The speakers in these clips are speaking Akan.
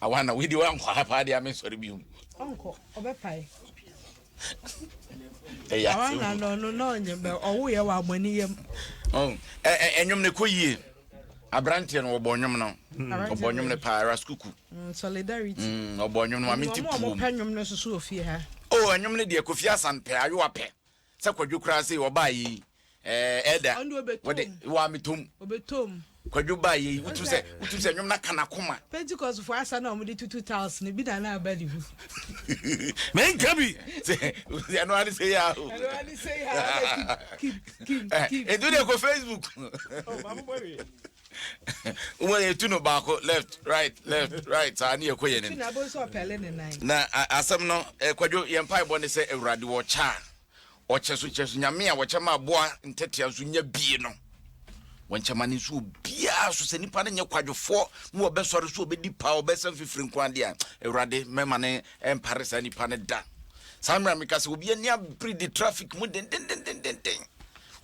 Awana wei deɛ wankɔ ha paa deɛ amensɔre bio. Ɔnkɔ, ɔbɛpae. Ɛyɛ asɛm. Awana no ɔno na ɔnyɛ bɛ ɔwo yɛ wɔ amani yam. Oh, ɛnwom no kɔ yie. Aberanteɛ no wɔbɔ nnwom no. Ɔbɔ nnwom no paa Raskuku. Solidarity. Ɔbɔ nnwom no maame nti puom. Ɔmo pɛ nnwom no soso wɔ fie ha. Oh, nnwom no deɛ Kofi Asan pɛ, Ayowa pɛ. Sɛ Kwadwo koraa sei ɔbaa yi ɛɛ ɛda. Wɔde wa metom. Obetom. Kwadwo baa yi wotum sɛ wotum sɛ nnwom no aka n'akoma. Pentecost fo asa na wɔde tutu tiles no bi na na aba ne hu. Menka bi. Sɛ ɛno ade sɛ yɛ aho. Ɛno ade sɛ yɛ aho. Kim kim kim. Edu de kɔ Facebook. Wọ́n yɛ tu no baako left right left right saa ne yɛ kɔ yɛ nim. Na asɛm no kwadwo yɛn mpaebɔ ne sɛ awurade wɔkyɛ a ɔkyɛ so kyɛ so nyame a wɔkyɛ ma aboa ntɛtea nso nya bie no wɔnkyɛ ma ne nso obiara so sɛ nipa no nyɛ kwadwofoɔ na wɔbɛsɔre so wɔbɛdi pa wɔbɛsɛ mfifiri nko adeɛ a awurade mɛma ne mpare saa nipa no da saa mmerɛ meka sɛ obi ani abere di traffic mu dendendendenden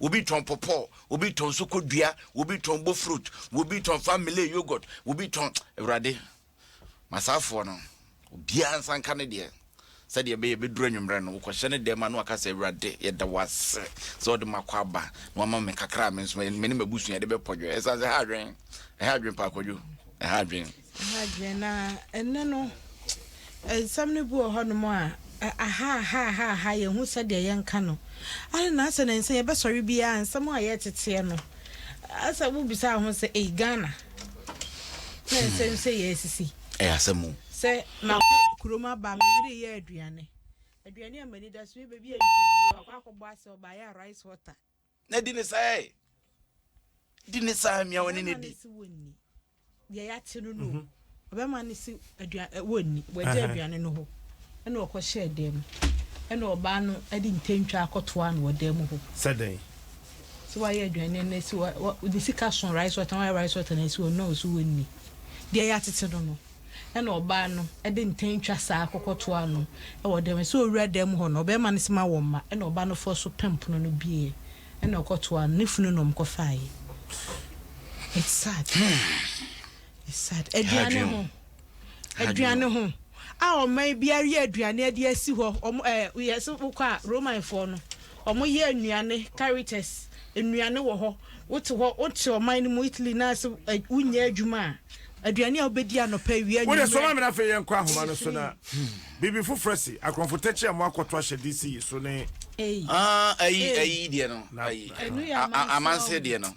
obi tɔn pɔpɔ Obi tɔn sokodua, obi tɔn bofrot, obi tɔn family yogurt, obi tɔn Awurade ma saa afoɔ no obiara nsa nka ne deɛ sɛdeɛ ɛbɛyɛ bɛduru anwummerɛ no wokɔhyɛ ne dɛm a na waka sɛ Awurade yɛda wo ase sɛ wode makɔ aba na wama me kakra a me nso me ne m'abusua de bɛpɔ dwo ɛsiane sɛ ɛha adwen ɛha adwen paa kwadwo ɛha adwen Ɛha adwene na ɛnnɛ no nsɛm no bi wɔ hɔnom a aha aha aha aha yɛhu sɛdeɛ yɛnka no ade na asɛ na nsɛ yɛbɛsɔre biara nsɛm a yɛteteɛ no asɛ wobisa ho sɛ ei Ghana na nsɛm sɛ yɛasisi ɛyɛ asɛm o sɛ makɔ kurom aba me yere yɛ aduane aduane a m'ani da so yɛ baabi a ntwa akɔ akɔbɔ asɛ ɔbaayɛ a rice water na di ne saa di ne saa mmea wɔne ne di Deɛ yɛate no no o, ɔbɛma no si aduane ɛ wɔnni, wɔagya aduane no hɔ, ɛna ɔkɔhyɛɛ dan mu, ɛna ɔbaa no de ntɛntwa akɔtoa no wɔ dan mu hɔ. Sɛ dɛn? Sɛ wayɛ aduane no asi hɔ, wa, ne sika so rice water, wayɛ rice water no asi hɔ, na ɔso wɔnni. Deɛ yɛatete no no, ɛna ɔbaa no de ntɛntwa saa akɔkɔtoa no wɔ dan mu. Sɛ ɔwura dan mu hɔ no, ɔbɛrima no se ma wɔmma, ɛna ɔbaa no fɔ so pem pono no bieɛ. Ɛna ɔkɔtoaa no, ne funu na wɔkɔfaeɛ. It's sad. It's sad. Aduane ho. Aduane ho. A ɔman biara yɛ aduane de asi hɔ. Ɔmo ɛɛ yɛ sɛ wokɔ a Romanfoɔ no, ɔmo yɛ nnuane Caritas nnuane wɔ hɔ. Wote hɔ, wote ɔman no mu Italy na sɛ wonyɛ adwuma a, aduane a wobɛdi anɔpa, awia, Wode anwummerɛ. soma me na afei yɛnkɔ ahoma no so na Biribi foforɔ asi. Akorɔmfo tɛkyi a moakɔto ahyɛ DC yi so ne. Ah, ayi, ayi deɛ no, ayi, amanse deɛ no.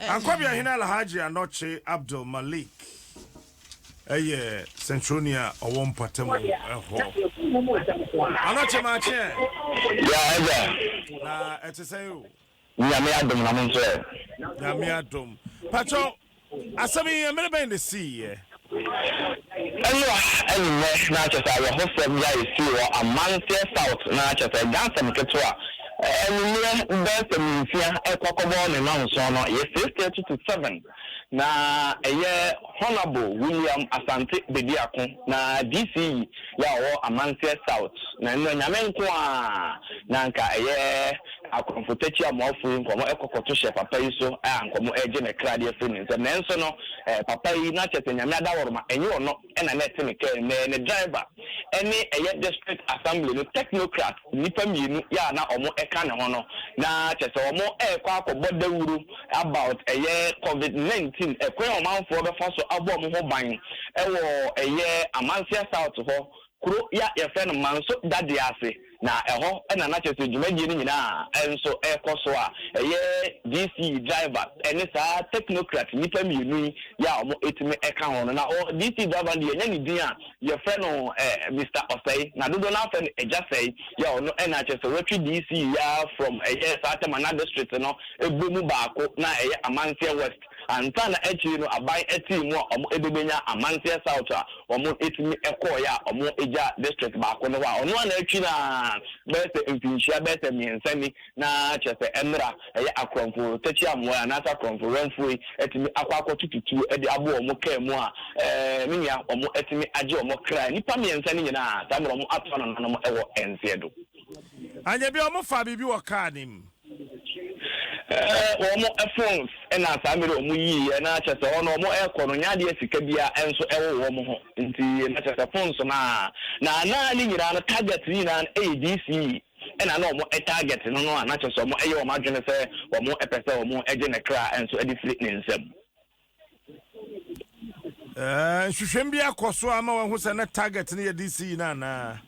Ankwabea Hene Alhaji Anokye Abdul Malik yɛ sɛnkyerɛwni a ɔwɔ mpɔtam hɔ. Anokye maakye ɛ. Ya agya. Na ɛte sɛn o? Nyame adom na mo nso ɛ? Nyame adom. Pakyɛw, Asɛm yi, mmere bɛn na esiiɛ? Ɛno a anwummerɛ na kyerɛ sɛ awerɛhosɛm yi a esii wɔ Amanseɛ South na kyerɛ sɛ ɛda asɛm ketewa. Anwummerɛ bɛyɛ sɛ nnɔnsia rekɔ akɔbɔ ne nnɔnson no, ɛyɛ 6:30 to 7, na ɛyɛ Honourable William Asante Bediako na DCE yɛ a ɔwɔ Amanseɛ South na ɛno Nyame nko ara na anka ɛyɛ Akorɔmfo takyi amoafo yi nkɔmɔ kɔ kɔto hyɛ papa yi so a nkɔmɔ regye ne kra de afiri ne nsam. Nanso no, papa yi na kyerɛ sɛ Nyame adaworoma, ɛnyɛ ɔno na na ɛte ne kaa mu, na ɛyɛ ne driver ne ɛyɛ district assembly no technocrat nnipa mmienu yɛ a na wɔn ka ne ho no, na kyerɛ sɛ wɔn rekɔ akɔbɔ dawuro about ɛyɛ covid 19, ɛkwan a ɔmanfoɔ bɛfa so abɔ wɔn ho ban wɔ ɛyɛ Amansia South hɔ, kuro ya yɛfrɛ no Manso Dadeɛ ase. Na ɛhɔ na na kyerɛ sɛ dwumadie no nyinaa nso rekɔ so a ɛyɛ DC driver ne saa technocrat nnipa mmienu yi yɛ a wɔtumi ka ho no. Na DC driver no deɛ yɛanya ne din a yɛfrɛ no Mister Ɔsɛe, na dodoɔ no ara frɛ no Agya Sɛe, yɛ a ɔno na kyerɛ sɛ watwi DC yi ara from ɛyɛ saa Temana district no bɔ mu baako na ɛyɛ Amanseɛ West. Ansa na akyiri no aban tee mu a wɔbɛbɛnya Amanseɛ South a wɔtumi kɔeɛ a wɔgyaa district baako no hɔ a ɔno ara na atwi no ara bɛyɛ sɛ mfinhyia bɛyɛ sɛ mmiɛnsa ni na kyerɛ sɛ ɛmmra ɛyɛ akorɔmfo takyi amoa anaasɛ akorɔmfo wɛmfoɔ yi atumi akɔ akɔtoto tuo de abɔ wɔn kaa mu a ɛɛ me nua wɔatumi agye wɔn kra nnipa mmiɛnsa no nyinaa saa mmerɛ wɔatoa nananom wɔ nseɛ do. Anyɛ bi a wɔfaa biribi wɔ kaa no mu. Wɔn phones na saa mmerɛ wɔn yiiɛ na kyerɛ sɛ hɔ no wɔn ɛrekɔ no nyɛ adeɛ sika biara nso ɛwɔ wɔn ho nti na kyerɛ sɛ phones no a na na ne nyinaa no target ne nyinaa no ɛyɛ DCE ɛna na wɔn target no no a na kyerɛ sɛ wɔn ɛyɛ wɔn adwene sɛ wɔn ɛpɛ sɛ wɔn ɛgye ne kra nso ɛde firi ne nsam. Nhwehwɛmu bi akɔ so ama wɔahu sɛ na target no yɛ DCE no anaa?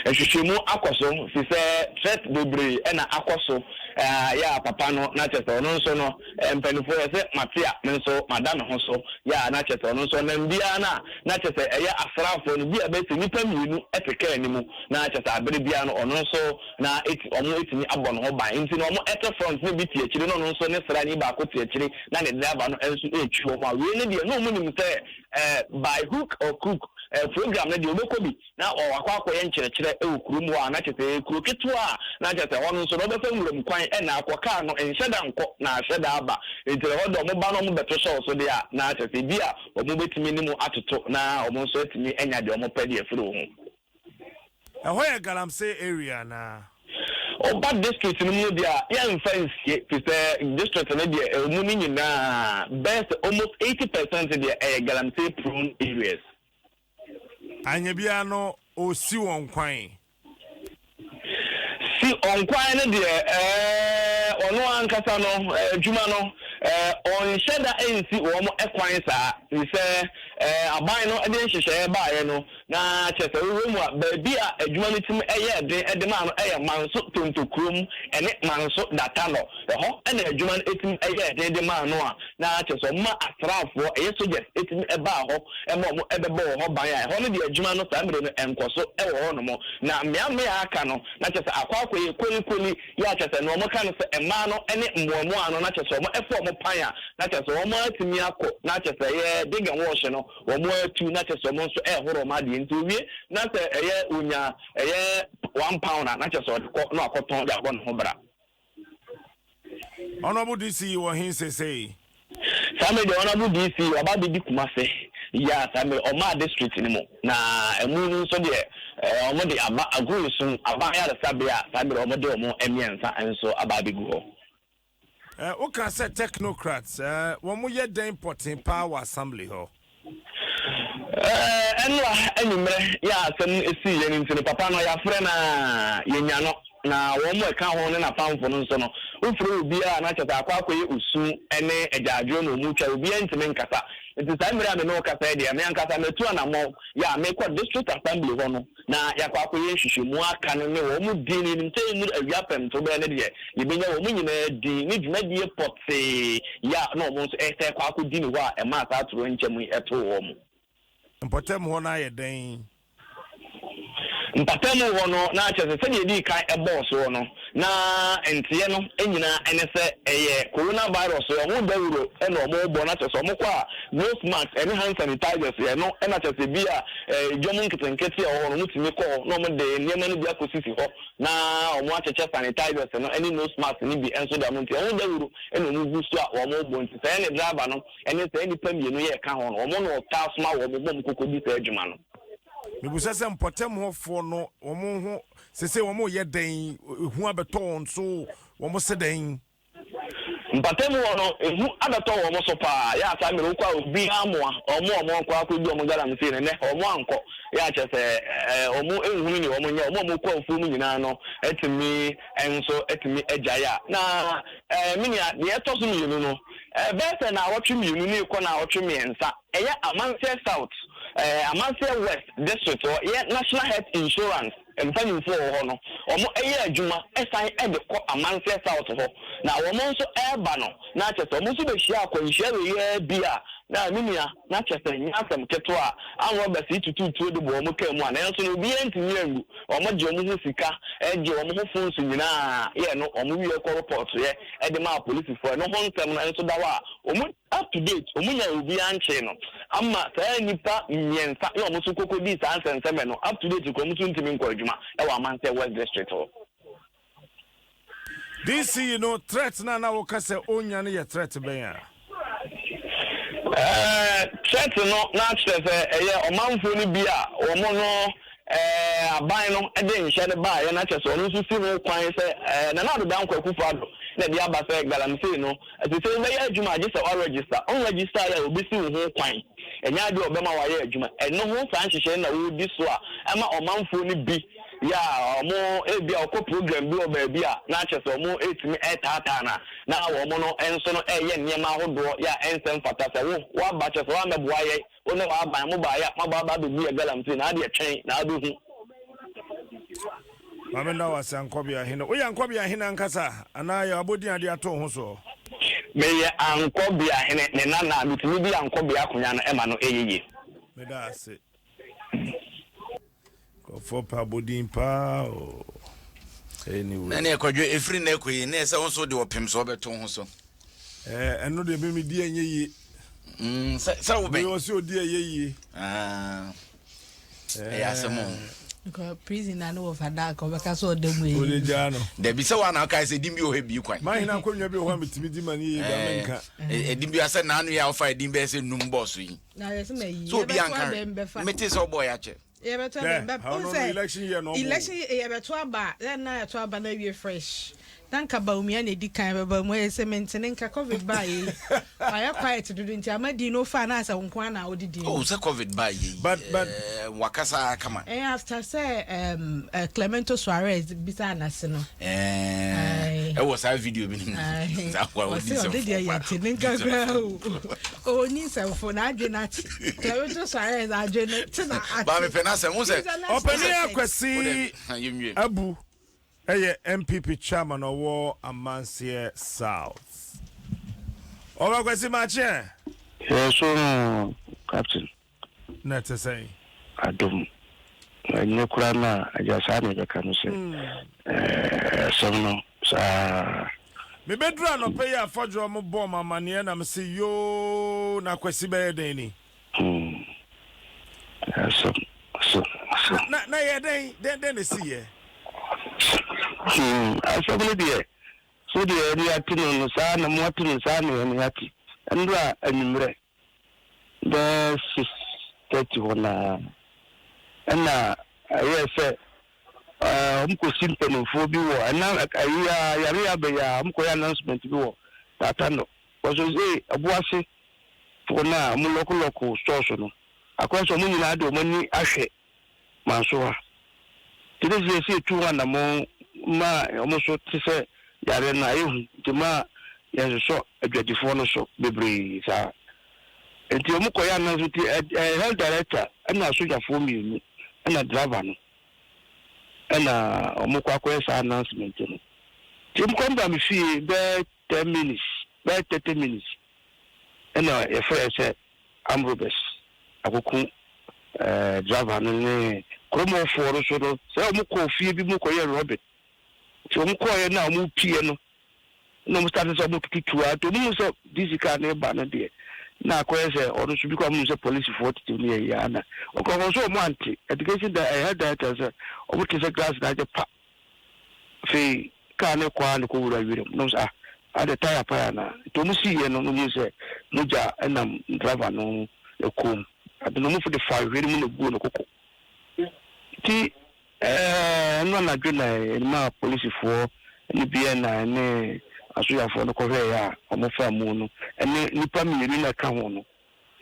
Nhwehwɛmu akɔ so fi sɛ threat bebree na akɔ so yɛ a papa no na kyerɛ sɛ ɔno nso no mpaninfoɔ yɛ sɛ mate a me nso mada me ho so yɛ a na kyerɛ sɛ ɔno nso ɔnam biara no a na kyerɛ sɛ ɛyɛ asraafoɔ no bi a bɛyɛ sɛ nnipa mmienu te kaa no mu na kyerɛ sɛ abere biara no ɔno nso na eti ɔmo etumi abɔ ne ho ban nti no ɔmo ɛte front na bi te akyire na ɔno nso ne sraani baako te akyire na ne driver no nso retwi wɔn a wei no deɛ na ɔmo nim sɛ eh by hook or crook eh program no deɛ ɔbɛkɔ bi na wakɔ akɔyɛ nkyerɛkyerɛ wɔ kurom hɔ a na kyerɛ sɛ ɛyɛ kuro ketewa a na kyerɛ sɛ ɛhɔ no nso no ɔbɛfa nwuram kwan ɛna akɔ car no nhyɛ da nkɔ na ahyɛ da aba nti ɛhɔ deɛ ɔmo ba na ɔmo bɛto hyɛ wo so deɛ a na kyerɛ sɛ ebi a ɔmo bɛtumi ne mo atoto na ɔmo nso atumi anya deɛ ɔmo pɛ deɛ afiri wo ho. Ɛhɔ yɛ galamsey area anaa? Woba district no mu deɛ a, yɛnfa nsie fisɛ district no deɛ ɛmu no nyinaa bɛyɛ sɛ almost 80 percent deɛ ɛyɛ galamsey prone areas. Anyɛ biara no ɔsi wɔn kwan. Si wɔn kwan no deɛ ɛɛ ɔno ankasa no adwuma no ɛɛ ɔnhyɛ da nsi wɔn kwan saa fisɛ ɛɛ aban no de nhyehyɛeɛ baeɛ no Na kyerɛ sɛ wowɔ mu a, baabi a adwuma no tumi yɛɛ den de maa no yɛ Manso Tonto kurom ne Manso Datanɔ. Ɛhɔ na adwuma no tumi yɛɛ den de maa no a na kyerɛ sɛ wɔma asraafoɔ, ɛyɛ soldiers, tumi baa hɔ ma wɔbɛbɔɔ hɔ ban a ɛhɔ no deɛ adwuma no saa mmerɛ no ɛnkɔ so wɔ hɔnom. Na mmeammea a aka no na kyerɛ sɛ akɔ akɔyɛ kolikoli yɛ a kyerɛ sɛ nea wɔka no sɛ mmaa no ne mmoamoa no na kyerɛ sɛ wɔfa wɔn pan a na kyerɛ sɛ wɔatumi akɔ na kyerɛ sɛ ɛyɛ dig and wash no Wɔn atu na kyerɛ sɛ wɔn nso ɛrehoro wɔn adeɛ nti owie na sɛ ɛyɛ onya ɛyɛ £1 a na kyerɛ sɛ ɔde kɔ na wakɔtɔn de abɔ ne ho bra. Honourable DC wɔ he sesei? Saa mmerɛ deɛ Honourable DC waba abɛdi Kumase yɛ a saa mmerɛ ɔmaa district no mu na ɛmu no nso deɛ wɔn de aba Agurusun aban ayaresabea a saa mmerɛ wɔn de wɔn mmiɛnsa nso aba abɛgu hɔ. Eh, woka sɛ technocrats, eh, wɔn yɛ dɛn pɔtee paa wɔ assembly hɔ? Eh, ɛnora anwummerɛ yɛ a asɛm no sii yɛn nti no, papa no yɛafrɛ no a yɛnya no, na wɔn a ɛka ho ne n'apamfo no nso no, wofrɛ obiara a na kyerɛ sɛ akɔ akɔyɛ osu ne agyaadwoɔ na wɔretwa, obiara ntumi nkasa. Nti saa mmerɛ a me ne wo kasa yi deɛ, me ankasa matu anammɔn yɛ a mekɔ district assembly hɔ no, na yɛakɔ akɔyɛ nhwehwɛmu aka no ne wɔn din no, yɛnim sɛ ɛnnuru awia pɛmto berɛ no deɛ, yɛbɛnya wɔn nyinaa din ne dwumadie pɔtee yɛ a na wɔn nso ɛsɛ kɔ akɔdi ne hɔ a ɛmaa saa torɔnkyɛm yi too wɔn. Mpɔtam hɔ no ayɛ dɛn? Mpatamu hɔ no, na kyerɛ sɛ sɛdeɛ yɛdii kan bɔɔ soɔ no, na nteɛ no nyinaa ne sɛ ɛyɛ coronavirus ho dawuro na wɔrebɔ, na kyerɛ sɛ wɔkɔ a nose mask ne hand sanitizers ɛno na kyerɛ sɛ bi a dwam nketenkete a ɛwɔ hɔ no wɔtumi kɔ hɔ na wɔde nneɛma no bi akɔsisi hɔ na wɔakyekyɛ sanitizers no ne nose mask no bi nso de ama nti ɛho dawuro na wɔgu so a wɔrebɔ nti sɛ ɛne driver no ne saa nnipa mmienu yɛ ɛka ho no wɔn na wɔtaa soma wɔn ma wɔkɔkɔdi saa adwuma no. Mebisa sɛ mpɔtam hɔfoɔ no wɔn ho sese wɔn reyɛ dɛn ehu abɛtɔ wɔn so wɔn se dɛn? Mpatamu hɔ no, ehu abɛtɔ wɔn so paa. Yɛ a saa mmerɛ wokɔ a obiara mmoa wɔn a wɔn akɔ akɔdi wɔn galamsey no, nnɛ wɔn ankɔ. Yɛ a kyerɛ sɛ wɔn nhunu nea wɔn nyɛ. Wɔn a wɔkɔ afuo mu nyinaa no atumi nso atumi agyae a. Na me nua, deɛ ɛtɔ so mmienu no, bɛyɛ sɛ naawɔtwe mmienu ne rekɔ naawɔtwe mmiɛnsa, ɛyɛ Amanseɛ South, Amanseɛ West District hɔ, yɛ National Health Insurance Mpanyimfo a wɔwɔ hɔ no, wɔyɛ adwuma san de kɔ Amanseɛ South hɔ, na wɔn nso reba no, na kyerɛ sɛ wɔn nso bɛhyia akwanhyia wei ara bi a, na me nua, na kyerɛ sɛ ɛnyɛ asɛm ketewa a armed yi tutuu tuo de bɔɔ wɔn kaa mu a, nanso no obiara antumi anwu. Wɔgye wɔn ho sika, gye wɔn ho phones nyinaa, yɛɛ no, wɔn wie kɔ report yɛ de maa polisifoɔ. Ɛno ho nsɛm no nso da hɔ a, wɔn. Up to date, wɔn nyaa obiara nkyee no ama saa nnipa mmiɛnsa na wɔn nso kɔkɔdii saa nsɛnsɛmɛ no, up to date koraa wɔn nso ntumi nkɔ adwuma wɔ Amansɛ West District hɔ. DC no threat no a na woka sɛ ɔnnya no yɛ threat bɛn a? Ɛɛ threat no na kyerɛ sɛ ɛyɛ ɔmanfoɔ no bi a wɔn no ɛɛ aban no de nhyɛ no baeɛ na kyerɛ sɛ ɔno nso si ho kwan sɛ ɛɛ Nana Addo Dankwa Akufo-Addo. na ɛde aba sɛ galamsey no, ɛte sɛ wobɛyɛ adwuma a gye sɛ woaregister. Wonregister a, wɔbɛsi wo ho kwan. Ɛnyɛ adeɛ a wɔbɛma woayɛ adwuma. Ɛno ho saa nhyehyɛeɛ na wɔredi so a ɛma ɔmanfoɔ no bi yɛ a wɔn ebia wɔkɔ program bi wɔ baabi a na kyerɛ sɛ wɔtumi retaataa no a na wɔn no nso no reyɛ nneɛma ahodoɔ yɛ a ɛnsɛ mfata sɛ wo woaba kyerɛ sɛ woammɛboa yɛn. Wo ne w'aban mo baeɛ a moaba aba abɛbu yɛ galamsey na adeɛ twɛn na abɛhu. Maame nda wo ase Ankɔbea hene. Woyɛ Ankɔbea hene ankasa anaa yɛ abɔdin a de ato wo ho soɔ? Meyɛ Ankɔbea hene ne nana a metumi di Ankɔbea akonwa no ma no yɛ yie. Meda ase. Nkurɔfoɔ pɛ abɔdin paa o. Anyway. Na ne kwadwo ɛfiri na ɛkɔ yi ne sɛ wo nso de ɔpem so ɔbɛto ho so. Ɛno deɛ me medi ɛnyɛ yie. Sɛ sɛ wobɛn. Wei ɔsɛ ɔdi ɛyɛ yie. Ah, ɛyɛ asɛm o. Nka prison na ne wɔ fada ka ɔbɛka sɛ ɔda mu ɛyi. Ɔde gyaa no. Dabi sɛ wa na ɔkae sɛ ɛdin bi wɔ hɔ bi kwan. Mahene akonnwa bi wɔ hɔ a metumi di ma ne yie ba menka. Ɛdin bi asɛ naano yi a wofa ɛdin bɛyɛ sɛ num bɔɔ so yi. Na yɛ sɛ ma yi. So obi anka mete sɛ wobɔɔ yɛ akyɛ. Yɛbɛto aba bɛ o sɛ election year na ɔmo election yɛbɛto aba a na yɛto aba na awie fresh na nka Bawumia na edi kan bɛba mu ɛyɛ sɛ mentene nka covid baa yɛ yi wayɛ quiet dodo nti ama din no fa na asɛ wo nko ara na wode din Oh sɛ covid baa yɛ yi but but eh, wakasa kama. Eh, after sɛ um, uh, Clemento Suarez bisa anase no. Eh, ɛwɔ saa video bi no mu. Saa wa ɔse ɔde deɛ yɛ te ne nka koraa o. Ɔni nsɛmfo na adwe no ate. Clemento Suarez adwe no te na ate. Ba mepɛ n'asɛm wo sɛ. Ɔpanin Akwasi Abu yɛ NPP chairman ɔwɔ Amanseɛ South. Ɔba Kwasi makye ɛ? Yɛ so no Captain. Na ɛte sɛn? Adom. Ɛnyɛ koraa no a, agya saa na yɛbɛka no sɛ asɛm no saa. Mebɛduru anɔpa yi a Fɔdwoɔ mo bɔɔ me amaneɛ na mese yoo na Kwasi bɛyɛ dɛn ni? Hmm. Asɛm, asɛm, asɛm. Na, na yɛ dɛn, dɛn, dɛn na ɛsi yɛ? Hmm, asɛm no deɛ, so deɛ yɛde ate no no saa na moate no saa na yɛne ate. Ɛnora anwummerɛ. bɛyɛ 6:30 hɔ no ara, ɛna ɛyɛɛ sɛ wɔkɔsi mpanimfoɔ bi wɔ ɛna ayi a yare yɛ abɛyɛ a wɔkɔyɛ announcement bi wɔ Tata no wɔsɛ sɛ ɛboase foɔ no a wɔn lɔkolɔko stores no akɔyɛ sɛ wɔn nyinaa de wɔn ani ahwɛ manso ha. Nti ne sɛ yɛsɛ yɛtu ho anammɔn ma wɔn nso te sɛ yareɛ no ayɛ hu nti ma yɛnsosɔ adwadifoɔ no so bebree saa. Nti wɔn kɔyɛ ananso nti health director ɛna asogyafoɔ mmienu ɛna driver no ɛna wɔn kɔ akɔyɛ saa announcement no. Nti wɔn kɔ ba me fie bɛyɛ 10 minutes bɛyɛ 30 minutes ɛna yɛfrɛ sɛ Armed robbers akoko driver no ne kurom hɔfoɔ no so no sɛ wɔn kɔɔ fie bi mu kɔyɛ robbing nti wɔn kɔɔyɛ no a wɔn pie no na wɔn start sɛ wɔn tututu a nti wɔn mu sɛ DC car no ba no deɛ na akɔyɛ sɛ ɔno nso bi kɔ wɔn sɛ polisifoɔ tete mu yɛ yɛ ana ɔkɔkɔ so wɔn ante education da ɛyɛ director sɛ wɔn te sɛ glass na agye pa. Afei kaa no rekɔ ara na ɛkɔwura wiram na wɔn sɛ ah adɛ tire apae anaa nti wɔn siiɛ no na wɔn sɛ mogya nam driver no kɔn mu ade no wɔn de fa ahwehwɛ no mu na eguo no koko nti ɛɛ ɛno anadwo na ɛma polisifoɔ ne BNI ne asoyafoɔ no kɔhwɛeɛ a wɔn fa mu no ɛne nnipa mmienu na ɛka ho no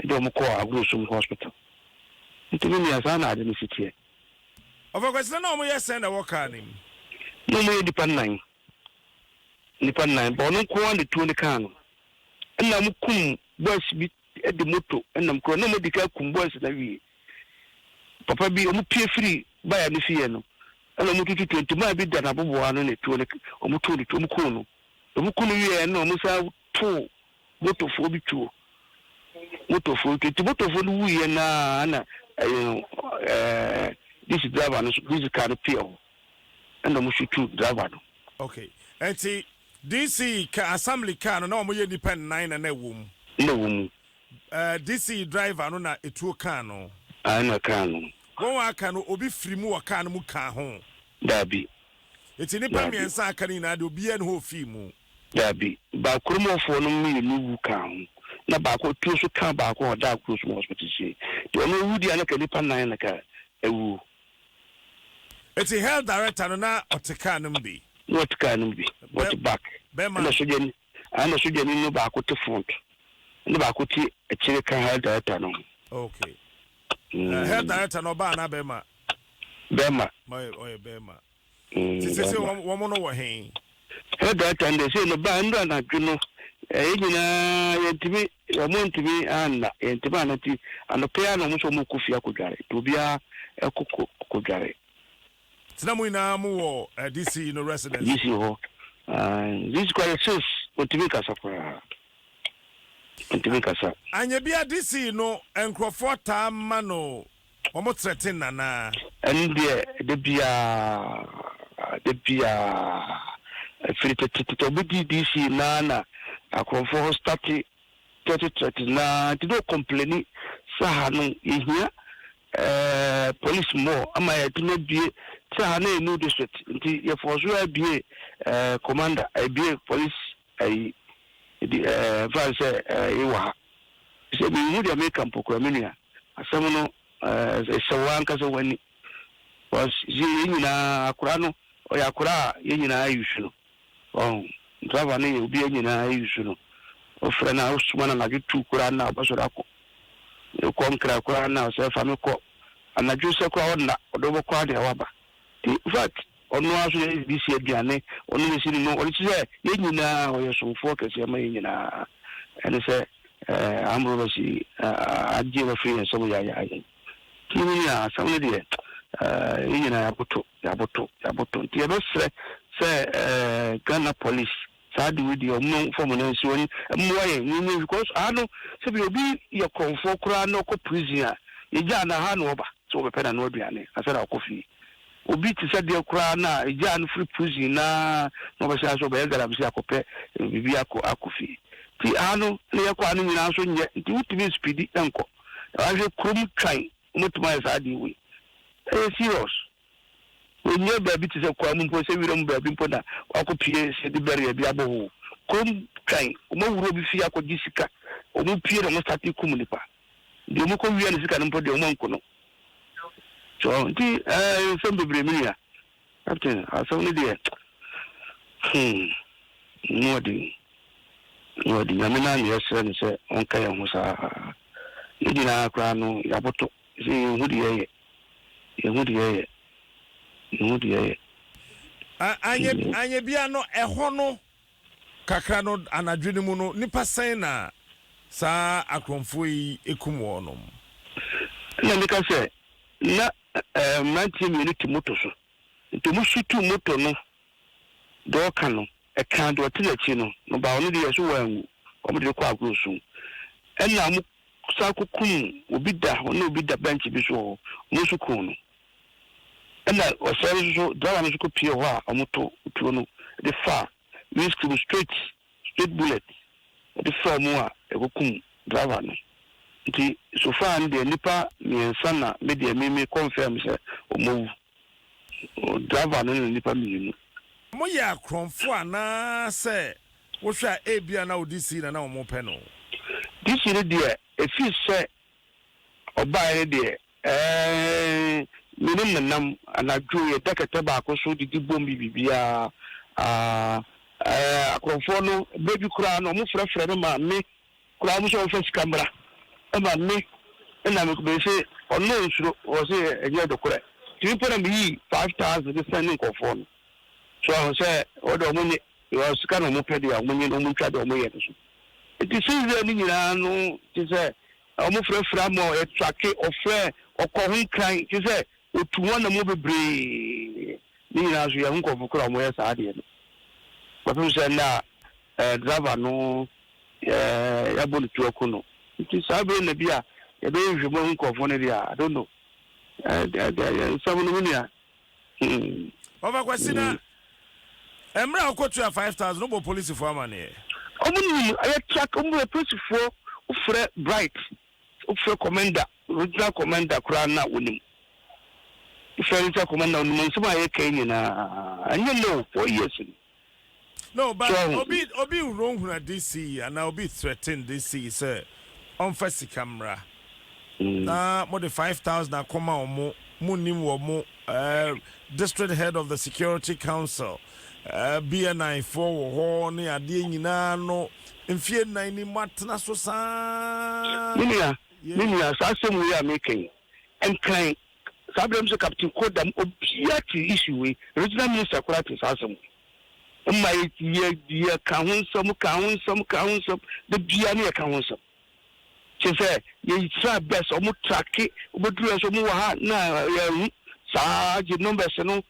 ɛde wɔn kɔɔ Agorosum hospital nti me nua saa na ade no si teɛ. Ɔfa Kwasi na na wɔn yɛ sɛn na ɛwɔ car no mu? Na wɔn yɛ nnipa nnan, nnipa nnan, but ɔno nko ara na tuo no kaa no. Ɛna wɔn kum boys bi de moto nam kuro, na wɔn adi kan kum boys no awie. Papa bi, wɔn pie firi baya no fie no, ɛna wɔn tutu tuo, nti maa bi da n'aboboa ano na tuo no, wɔn too no tuo, wɔn kuu no. Wɔn ku no wie ɛna wɔn san too motofoɔ bi tuo. Motofoɔ bi tuo. Nti motofoɔ no wuiɛ no ara na ɛyɛ no ɛɛ this driver no this car no pie hɔ ɛna wɔn shoot driver no. Okay, nti DC ka assembly car no na wɔn yɛ nipa nnan na na ɛwɔ mu. Na ɛwɔ mu. Ɛɛ DC driver no na etuo kaa no. Ae na ɛkaa no. Wɔn a aka no obi firi mu wɔ car no mu kaa ho. Daabi. Nti nipa mmiɛnsa a aka no nyinaa deɛ obiara ni hɔ ofii mu. Dabi, ba kurom hɔfoɔ no mmienu wu kaa ho, na baako tuo nso kaa baako a ɔdaa kuro so hospital sie. Nti ɔno owu deɛ a na ka nnipa nnan na ka awuo. Nti health director no na ɔte car no mu bi? Na ɔte car no mu bi, ɔte back. Bɛrima Ɛna no. sogyani ɛna sogyani no baako te front ɛna baako te akyire ka health director no ho. Okay. Health director no ɔbaa anaa bɛrima? Bɛrima. Ɔyɛ ɔyɛ bɛrima. Ti sese Bɛrima. wɔn wɔn no wɔ he? Health director no deɛ sei no baa nnura anadwo no yɛn nyinaa yɛntumi wɔn ntumi anna yɛntumi anna nti anɔpa yi ara na wɔn nso wɔn kɔ fie akɔdware nti obiara ɛkɔ kɔ kɔdware. Nti na mo nyinaa mo wɔ eh, DC no residence? DC hɔ. Ae, DC koraa deɛ since ɔntumi nkasa koraa. Ɔntumi nkasa. Anyɛ bia DC no nkurɔfoɔ taa ma no wɔn threaten no anaa? Ɛno deɛ da biara, da biara, ɛfiri tetetete ɔbɛdii DC no ara na akorɔmfoɔ hɔ starte threat threat no ara nti na ɔcomplaini sɛ ha no yɛhia eh, police more ama yɛatumi abue sɛ ha no yɛ new district nti yɛfɔɔ so abue eh, commander abue police ayi di eh, mfa sɛ eh, wɔ ha sɛ mehu deɛ meka mpo kora me nua asɛm no eh, ɛsɛ wo ankasa w'ani because yɛn nyinaa akora no ɔyɛ akora a yɛn nyinaa yusu no. Wahu? Driver no yɛ obiara nyinaa use no. Wofrɛ no a, wosoma no anadwo tu koraa no a, ɔbɛsɔre akɔ. Wokɔ Nkran koraa no a, ɔsɛ fa me kɔ. Anadwo sɛ koraa ɔnna, ɔde wo bɛkɔ ara deɛ woaba. Nti in fact, ɔno ara nso na ɛde si aduane, ɔno na ɛsi ne no, ɔde te sɛ yɛn nyinaa, ɔyɛ somfoɔ kɛseɛ ma yɛn nyinaa. Ɛne sɛ eh, armed robbers yi agye no afiri yɛn nsam yayaayan. Nti me nua, asɛm no deɛ eh, yɛn nyinaa yɛaboto. Yɛaboto, yɛaboto. Nti yɛbɛsrɛ sɛ Ghana police saa ade wei deɛ ɔmo nfa ɔmo nan nsi hɔ mmoa yɛn yɛnyɛ because aha no sɛbi obi yɛ korɔnfoɔ koraa na ɔkɔ prison a yɛgyaa no aha na ɔba sɛ ɔbɛpɛ n'ano aduane ansa na ɔkɔ fie. Obi te sɛ deɛ koraa na yɛgyaa no firi prison naa na ɔbɛhyɛ ase ɔbɛyɛ galamsey akɔpɛ biribi akɔ akɔ fie. Nti aha no na yɛkɔ ha no nyinaa nso nyɛ nti wotumi nspidi nkɔ. Wahwɛ kurom twan Wɔbɛtumi ayɛ saa adeɛ wei. Ɛyɛ serious. Wɔnyɛ baabi te sɛ kwa mu mpo, sɛ wira mu baabi mpo na wakɔpue sɛ de barrier bi abɔ hɔ. Kurom twan, wɔawura obi fie akɔgye sika, wɔpue na wɔstate kum nipa. Deɛ wɔkɔwia ne sika no mpo deɛ wɔanku no. So nti ɛɛ nsɛm bebree me nua. Captain, asɛm no deɛ hmm, mu ɔden. Mu ɔden. Nyame no ara na yɛsrɛ no sɛ ɔnka yɛn ho saa. Yɛn nyinaa koraa no yɛaboto sɛ yɛnhu deɛ yɛyɛ. Yɛnhu deɛ yɛyɛ. Yɛnhu deɛ yɛyɛ. Anyɛ anyɛ bia no ɛhɔ no kakra no anadwo no mu no nipa sɛn na saa akorɔmfoɔ yi kum wɔnom? Ɛna meka sɛ na mmeranteɛ mmienu te moto so nti ɔmo sutuu moto no deɛ ɔka no ɛkaa deɛ ɔte n'akyi no no ba ɔno deɛ so wanwu ɔmo de no kɔ agorɔ sum ɛna ɔmo san kɔ kum obi da ɔne obi da bench bi so wɔ hɔ ɔmo nso kum no ɛna ɔsɛe no nso so driver no nso kɔ pie hɔ a ɔmo to tuo no de fa windscreen straight straight bullet de faa mu a ɛkɔkum driver no nti so far no deɛ nnipa mmiɛnsa na me deɛ me me confirm sɛ wɔn awu, driver no ne nnipa mmienu. Wɔyɛ akorɔmfoɔ anaa sɛ wohwɛ a ebia na wo DC na na wɔpɛ no? DC no deɛ ɛfiri sɛ ɔbaeɛ no deɛ Ɛɛ, me ne no nam anadwo, yɛda kɛtɛ baako so didi bom yɛ biribiara. Aa, ɛɛ, akorɔmfoɔ no, berɛ bi koraa no, wɔfrɛfrɛ me ma me koraa, wɔn sɛ wɔmfa sika mmra ma me, ɛna me mese ɔno nsuro, ɔse ɛnyɛ nokorɛ. Nti me mpo na meyii 5,000 de sɛnde nkurɔfoɔ no. So ahu sɛ wɔde wɔn nye, because sika na wɔpɛ deɛ wɔn nye na wɔn ntwa deɛ wɔyɛ no so. Nti since then no nyinaa no, te sɛ Wɔfrɛfrɛ ama ɔtrake, ɔfrɛ, ɔkɔ ho nkran, kyerɛ sɛ ɔtu ho anammɔn bebree. Ne nyinaa nso yɛahu nkurɔfo korɔ a wɔyɛ saa adeɛ no. Kɔpem sɛ nnɛ a driver no yɛabɔ no tuo aku no. Nti saa berɛ na bi a yɛbɛyɛ nhwehwɛmu ahu nkurɔfoɔ no deɛ a, I don't know. Nsɛm no me nua. Hmm. Ɔfa Kwasi na mmerɛ a wokɔtua 5000 wobɔ polisifoɔ amaneɛ? Ɔmo nim ɛyɛ track ɔmo yɛ polisifoɔ wofrɛ Bright wofrɛ commander regional commander koraa na wonim wofrɛ regional commander onim nsɛm a yɛka yi nyinaa ɛnyɛ nnɛ o 4 years ni. No, but So obi obi nhunahuna DC anaa obi threaten DC sɛ ɔmfa sika mmra na mode 5000 akɔma ɔmo, monnim wɔ mo eh, district head of the security council. BNI foɔ wɔ hɔ ne adeɛ nyinaa no, mfie nnan ni moatena so saa. Me nua, Yei. me nua, saa asɛm wei a meka yi, Nkran, saa berɛ no sɛ Captain Kodam, obiara te issue wei, regional minister koraa te saa asɛm wei. Mma yɛ, yɛ, yɛka ho nsɛm, ka ho nsɛm, ka ho nsɛm, da biara ne yɛka ho nsɛm. Kyerɛ sɛ yɛ try best, wɔn tracke, wobɛduru yɛ so wɔn wɔ ha na yɛahu saa gye numbers no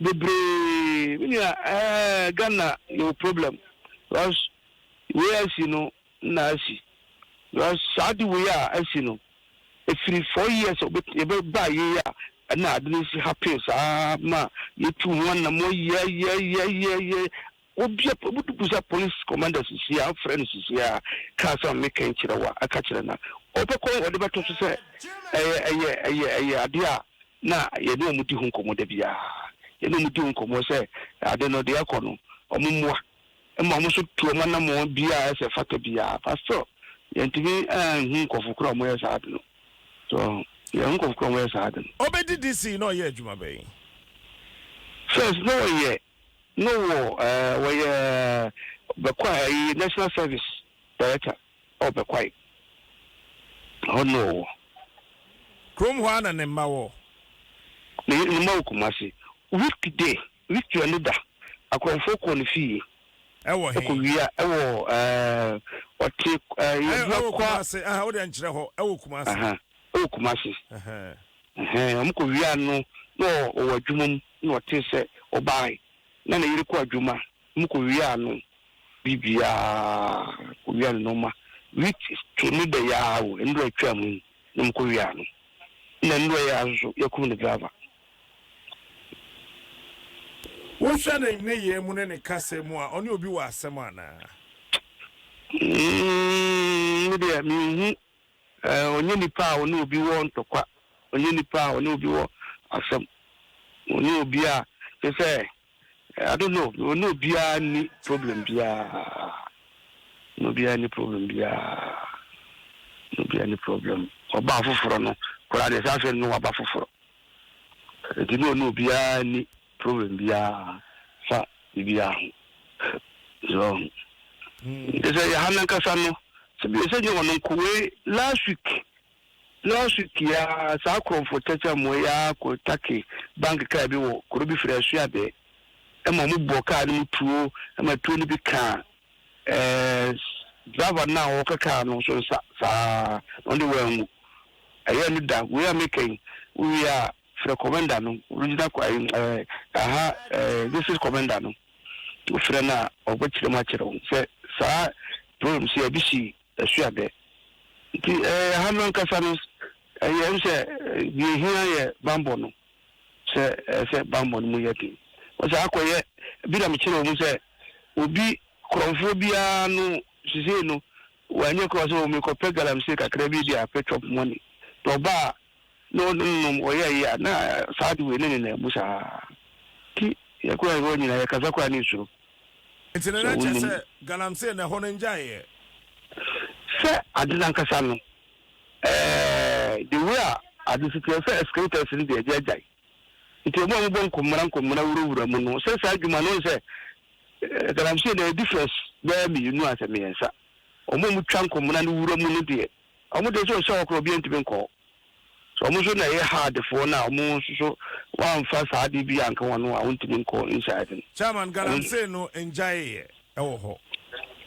bebree. Me nua, ɛɛ Ghana yɛwɔ problem because wei asi no na asi because saa ade wei a asi no ɛfiri 4 years a yɛbɛba yei a ɛna ade no si happen saa ma yɛtu ho anammɔ yɛyɛyɛyɛyɛ. Obia wobusa police commander sisi a wofrɛ no sisi a kaa sɛ meka nkyerɛ wo a aka kyerɛ no a ɔbɛkɔ ɔde bɛto so sɛ ɛyɛ ɛyɛ ɛyɛ ɛyɛ adeɛ a na yɛne ɔmo di ho nkɔmmɔ da biara. Yɛne ɔmo di ho nkɔmmɔ sɛ ade no deɛ ɛkɔ no ɔmo mmoa ma ɔmo nso tu ɔmo anammɔn biara ɛsɛ fata biara, but still yɛntumi anhu nkɔfo koraa a ɔmo yɛ saa ade no so. Yɛn nkɔfo koraa a ɔmo yɛ saa ade no. Ɔbɛdi DC na ɔyɛ adwuma bɛn? First na ɔyɛ na ɔwɔ ɛɛ wɔyɛ Bɛkwae ɛyi National Service director ɔwɔ Bɛkwae hɔ na ɔwɔ. Kurom hɔ a na ne mma wɔ? Ne mma wɔ Kumasi. Weekday weekday no da akorɔmfoɔ kɔɔ ne fie. Ɛwɔ he? Ɛkɔ wia ɛwɔ ɔte ɛwɔ yɛdua kwa. Kumase aha, wode nkyerɛ hɔ ɛwɔ Kumase. Aha, ɛwɔ Kumasi. Ɛhɛn. Ɛhɛn, ɔmo kɔ wia no na ɔwɔ adwuma mu na ɔte sɛ ɔbaa na ne yere kɔ adwuma. Ɔmo kɔ wia no biribiaa kɔ wia no nɔɔma week to no da yaa o ndura atwa mu yi na ɔmo kɔ wia no na ndura yaa nso yɛkum ne driver. Wohwɛ ne nneyɛɛ mu ne ne kasa mu a, ɔne obi wɔ asɛm anaa? Me deɛ menhu. Ɔnyɛ nipa a ɔne obi wɔ ntɔkwa, ɔnyɛ nipa a ɔne obi wɔ asɛm, ɔnyɛ obi a kyerɛ sɛ I don't know, ɔne obiara ni problem biara, ɔne obiara ni problem biara, ɔne obiara ni problem. Ɔbaa foforɔ no koraa deɛ, saa afei no waba foforɔ nti ne ɔne obiara ni problem biara fa biribiara ho. So nti sɛ yɛha nankasa no sɛ bi sɛ nyɛ ɔno nko. Wei last week ya saa kurɔfo kyɛkyɛ mo ya kɔ take bank kaa bi wɔ kuro bi firi Asuabɛ ɛma ɔmo bɔ kaa no mu tuo ɛma tuo no bi kaa driver no a ɔka kaa no nso nsa saa na ɔde wɔanwu. Ɛyɛ no da wei a meka yi, wowie a frɛ commander no, regional aha district commander no. Wofrɛ no a ɔbɛkyerɛ mu akyerɛ wo sɛ saa problem sɛ yɛbi si Asuabɛ. Nti ha no ankasa no ɛyɛ m sɛ deɛ ehia yɛ bambɔ no sɛ ɛsɛ bambɔ no mu yɛ den. Wɔsɛ akɔyɛ bi na mekyerɛ wɔ mu sɛ obi korɔmfoɔ biara no sisei no wanyɛ korɔ sɛ mekɔpɛ galamsey kakra bi de apɛ chop money na ɔba a na ɔno nom ɔyɛ yi a na saa de wei ne nenam mu saa nti yɛkora yɛwɔ nyinaa yɛkasa koraa ne nsuro. Nti ne Sɛ na kyerɛ wonim sɛ galamsey na ɛhɔ no ngyaeɛ? Sɛ ade nankasa no the way a ade si teɛ sɛ excavators no deɛ ɛgye agyae nti ɔmo a mobɔ nkɔmmara nkɔmmara wurawura mu no sɛ saa adwuma no sɛ galamsey na difference bɛyɛ mmienu a sɛ mmiɛnsa. Ɔmo a motwa nkɔmmara no wura mu no deɛ, ɔmo deɛ sɛ ɔhyɛ hɔ koraa obiara ntumi nkɔ hɔ so. Ɔmo nso na ɛyɛ hardfoɔ no a ɔmo nso so wɔamfa saa ade bi anka wɔn no a wɔntumi nkɔ inside no. Chairman, galamsey no ngyaeɛ ɛwɔ hɔ?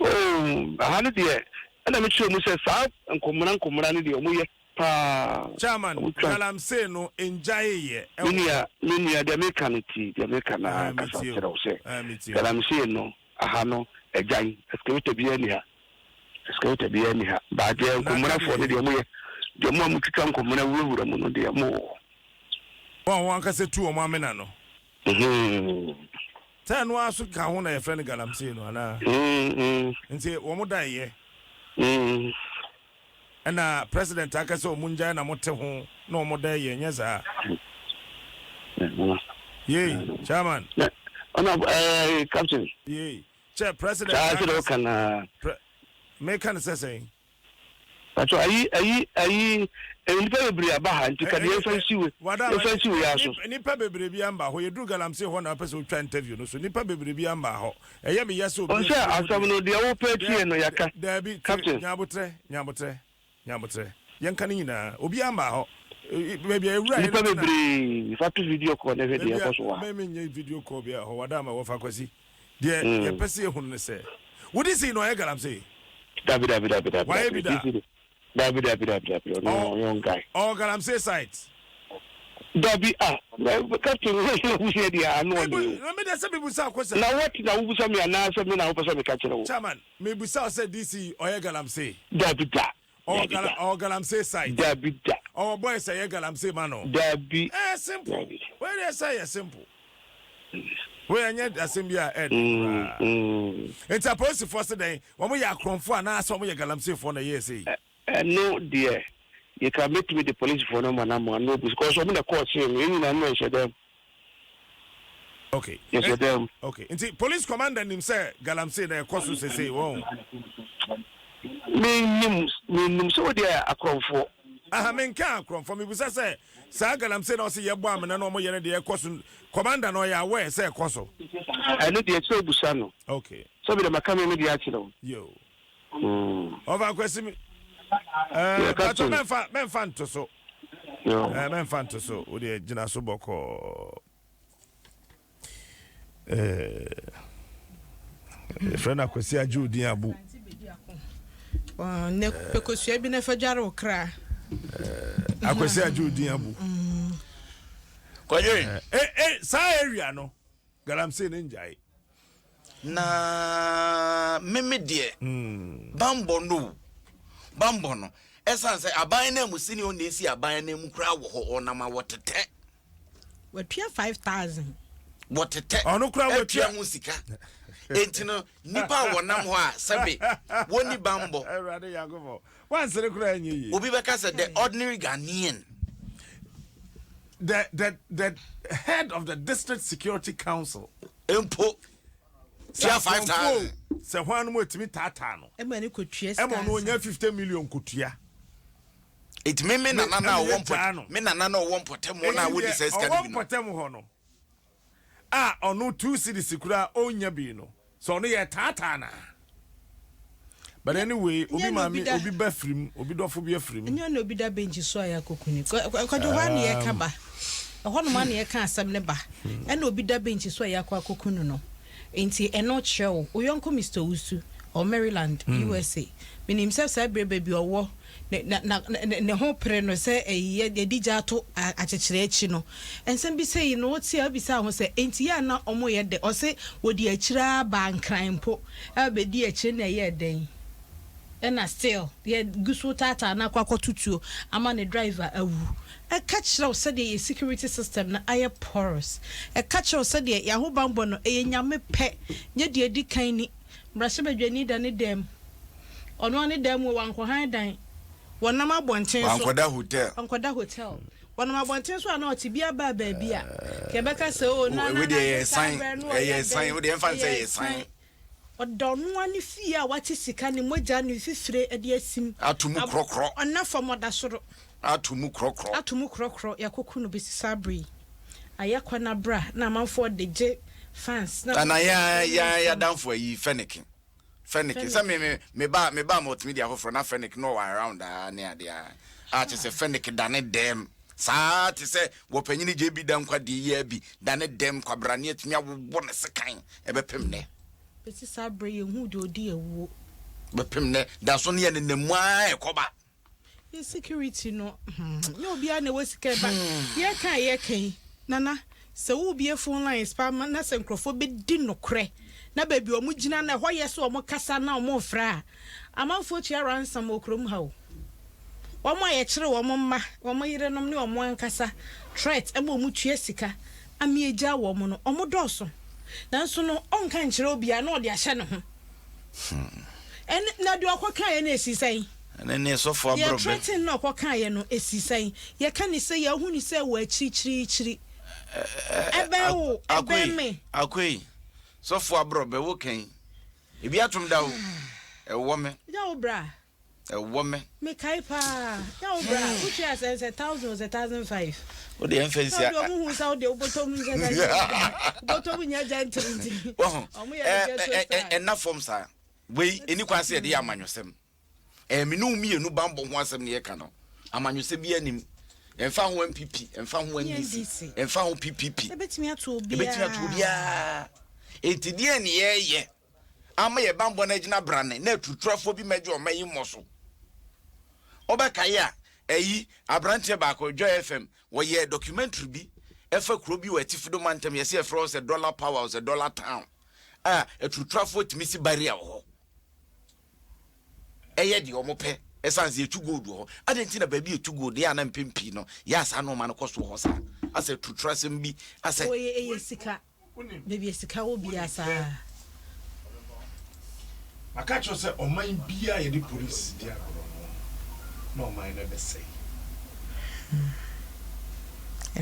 Oh, aha no deɛ ɛna mekyerɛ mu sɛ saa nkɔmmara nkɔmmara no deɛ ɔmo yɛ paa. Chairman, Ɔmo twa. galamsey no ngyaeɛ Me ɛwɔ nua hɔ? Me nua, deɛ meka no ti deɛ meka na kasa metie o. kyerɛ wo sɛ Metie o. galamsey no aha no agyae, excavator biara ni ha, excavator biara ni ha baa deɛ Na nkɔmmarafoɔ no aka deɛ ɔmo yɛ deɛ ɔmo a motwitwa nkɔmmara wurawura mu no deɛ ɔmo wɔ hɔ. Wɔn a wɔn ankasa tu wɔn amena no sɛ ɛno ara so ka ho na yɛfrɛ no galamsey no anaa? Nti wɔn da yɛ ɛna president aka sɛ wɔn ngyae na mote ho na wɔn da yɛ nyɛ saa? Yei chairman. Na ɔna captain. Yei kyɛ president saa aka sɛ deɛ woka naa meka no sɛ sɛn? Pacho ayi ayi ayi nnipa bebree aba ha nti ka deɛ yɛmfa nsi we yɛmfa nsi wei ara so. Nnipa bebree bi amba hɔ yɛduru galamsey hɔ na wopɛ sɛ wotwa interview no so nnipa bebree bi amba hɔ ɛyɛ me ya sɛ obi Ɔsɛ afiri mu asɛm deɛ no deɛ wopɛ tie no yɛaka daabi tie Captain. nyabotrɛ nyabotrɛ nyabotrɛ yɛnka ne nyinaa obiara mmaa hɔ baabi a yɛwura Nnipa yɛ no tena bebree fa to video call na hwɛ deɛ baabi ɛkɔ so a wɔ ha. me menyɛ video call biara hɔ wada ama wɔfa kwasi deɛ Mm. yɛpɛ sɛ yɛhunu ne sɛ wode sei na ɔyɛ galamsey Dabi dabi dabi dabi wayɛ dabi bi da DC de dabi dabi dabi dabi ɔno ɔ young guy. ɔwɔ galamsey site Dabi ah captain wo na wusia deɛ ano Mebu ɔden o. na mede sɛ mebusa question Na what na wobusa me anaasɛ me na wopɛ sɛ meka kyerɛ wo? chairman mebusa wo sɛ DC ɔyɛ galamsey Dabi da ɔwɔ dabi gala da ɔwɔ galamsey site dabi da ɔwɔ boys ɛyɛ galamsey ma no dabi ɛyɛ simple dabi. wei deɛ sɛ ɛyɛ simple wei ɛnyɛ asɛm bi a ɛɛden Mm, koraa mm. nti apolisifoɔ se dɛn wɔn yɛ akorɔmfoɔ anaasɛ wɔn yɛ galamseyfoɔ na ɛyɛ ɛsɛ yi Ɛno deɛ yɛka mɛtumi de polisifoɔ no ma no ama no abu because ɔmo na ɛkɔɔ see no yɛn nyinaa no yɛhyɛ dɛm okay yɛhyɛ eh, dɛm. okay nti police commander nim sɛ galamsey na ɛkɔ so sese wɔn Menim menim sɛ wodeɛ akorɔmfoɔ. Aha menka akorɔmfoɔ mebusa sɛ saa galamsey na ɔse yɛbɔ amena na ɔmo yɛ no deɛ ɛkɔ so commander na ɔyɛ aware sɛ ɛkɔ so. Ɛno deɛ sɛ obusa no. Okay. Sɛ bi dɛ maka me me deɛ akyerɛ wo. Yo. Mm. Ɔfa Kwasi mi. Ɛɛ Yeah, patro Captain. mɛnfa mɛnfa nto so. Yo. Ɛɛ mɛnfa nto so. Wo deɛ gyina so bɔkɔɔ. Ɛɛ yɛfrɛ no Akwasi agye odin abu. Ne pɛkosua bi na fa dware wo kra. Akwasi agye odin abu. Kwadwo. Eh eh saa area no galamsey ne ngyae. Na meme deɛ bambɔ no o bambɔ no ɛsan sɛ aban no mu sini ɔna esi aban no mu koraa wɔ hɔ ɔnam a wɔtetɛ. Watua 5000. Wɔtetɛ. Ɔno koraa watua. Atua ho sika. Enti no nipa a wɔnam hɔ a sɛbe wɔnni bambɔ. Awurade Nyankopɔn wansere koraa nyɛ yie. Obi bɛka sɛ the ordinary Ghanaian. The the the head of the district security council. Mpo tua 5000. Sɛ hwan no mu etumi taataa no. Ɛma ne kotua sika. Ɛma ɔno onya 50 million kotua. Eti me me nana na ɔwɔ mpɔtam me nana na ɔwɔ mpɔtam hɔ na wodi sɛ sika no bi Ɔwɔ no. mpɔtam hɔ no a ɔno 2 cedis koraa ɔnya bi no sɛ ɔno yɛ taataa na. But anyway, obi maame obi ba firim, obi dɔfo bi afirim. Ɛnyɛ ɔna obi da bench so a yɛakɔku ni. Kwadwo hɔ a na yɛka ba. Ɛhɔ nom a na yɛka asɛm no ba. Ɛna obi da bench so a yɛakɔ akɔku no no. Nti ɛno kyerɛ wo. Wo yɔnko Mister Owusu, ɔwɔ Maryland, USA. Menim sɛ saa berɛ baabi ɔwɔ, ne, na, na, ne, ne ho pere no sɛ ɛyi, yɛ, yɛde gya ato a, akyekyerɛ akyi no. Nsɛm bi sei no, wote a, wobisa wo ho sɛ, enti yɛ a na wɔyɛ dɛ? Ɔse wɔdi akyire ara baa Nkran mpo. Ɛbɛdi akyire na ɛyɛɛ dɛn? Ɛna still yɛ gu so taataa no akɔ akɔto tuo ama ne driver awu. Ɛka kyerɛ wo sɛdeɛ yɛ security system no ayɛ porous. Ɛka kyerɛ wo sɛdeɛ yɛn ahobanbɔ no ɛyɛ Nyame pɛ nyɛ deɛ ɛdi kan ni. Mmarahyɛbadwani da ne dan mu. Ɔno ara ne dan mu o, wankɔhan dan. Wɔnam abɔnten so. Wankɔda hotel. Wankɔda hotel. Wɔnam abɔnten so a na ɔte bi aba baabi a, nka yɛbɛka sɛ o na na Wei na deɛ ɛyɛ saa san, berɛ no ɔyɛ ɛyɛ san, dɛn, wo deɛ ɛmfa no sɛ ɛyɛ ɛyɛ san. san. Ɔda ɔno ara ne fie a wate sika, ne mogya, ne mfifire de asim. Ato mu Ab korɔkorɔ. Ɔnna fam, ɔda soro. Ato mu korɔkorɔ. Ato mu korɔkorɔ, yɛakɔku no bɛsi saa berɛ yi. Ayɛ kwa na bra na amanfoɔ de gye fans na Ana amanfoɔ yɛn de gye yɛn nsɛm. yɛadamfo ayi Fɛneke. Fɛneke sɛ me me me ba me ba multimedia foforɔ na Fɛneke na ɔwɔ around aa ne adeɛ aa a kyerɛ sɛ Fɛneke da ne dɛm saa te sɛ wɔpanyini JB Dankwa deɛ yi ara bi da ne dɛm kwabrane atumi awowɔ ne sekan ɛbɛpem nnɛ. Bɛsi saa berɛ yi yɛnhuu deɛ ɔdi awuo. Bɛpem nnɛ da so ne yɛnenam mu ara ɛkɔba. Yɛ security no hmm nyɛ obiara na ɛwɔ sika ɛba yɛka a yɛka yi nana sɛ wobie phone lines paa ma na sɛ nkurɔfoɔ bɛdi nokorɛ na baabi wɔn gyina na ɛhɔ yɛ sɛ wɔn kasa na wɔn refrɛ a amanfoɔ tua ransom wɔ kurom ha o wɔn a yɛkyere wɔn mma wɔn yerenom ne wɔn ankasa threat ɛma wɔn tua sika ama yɛgyaa wɔn no wɔn dɔɔso nanso no ɔnka nkyerɛ obiara na ɔde ahyɛ ne ho ɛne na deɛ ɔkɔkaeɛ no ɛsi sɛn. Ɛne ne sɔfo Deɛ aborɔbɛ. threaten no a ɔkɔkaeɛ no, ɛsi sɛn? Yɛka no sei a, wohu no sɛ ɛwɔ akyirikyirikyiri. Ɛbɛn wo, ɛbɛn me. Akoe, sɔfo aborɔbɛ, wo kan. Ebi atom da o, ɛwɔ me. Gya wo bra. Ɛwɔ me. Mekae paa. Yɛ wo bra, wotua sɛn sɛ 1000 o sɛ 1005. Wo deɛ mfa nsi a. Sɛ ɔmo hu sɛ wo deɛ wobɔtɔ mu sɛ wobɔtɔ mu nyɛ gentle nti. Wahu. Ɔmo yɛ no ghetto style. Ɛnna fam saa. Wei ɛni kwan sɛ yɛde yɛ amanyɔsɛm. Ɛyɛ me ne wo mmienu bammɔ ho asɛm na yɛka no. Amanyɔsɛm biara nnim. Ɛmfa ho NPP, ɛmfa ho NDC, ɛmfa ho PPP. Ɛbɛtumi ato obiara. Ɛbɛtumi ato obiara. Enti deɛn ne yɛreyɛ ama yɛn bammɔ no agyina brane na atuturafoɔ bi mmɛgye ɔman yi mmɔ so? Wobɛkae a, ɛyi, aberanteɛ baako, Joy FM, wɔyɛɛ documentary bi ɛfa kuro bi wɔ Atifido mantam, yɛsɛ yɛfrɛ hɔ sɛ Dollar Power, sɛ Dollar Town, a atuturafoɔ tumi si barrier wɔ hɔ. Ɛyɛ deɛ wɔn pɛ ɛsan sɛ yɛtu gold wɔ hɔ. Adɛn nti na baabi yɛtu gold yɛ a na mpɛn pii no yɛ a saa nnoɔma no kɔ so wɔ hɔ saa? Asɛ turuturasɛm bi asɛ. Oye ɛyɛ sika baabi a sika wɔ biara saa. Maka akyerɛ wo sɛ ɔman biara a yɛde police di agorɔ no na ɔman no bɛsɛe.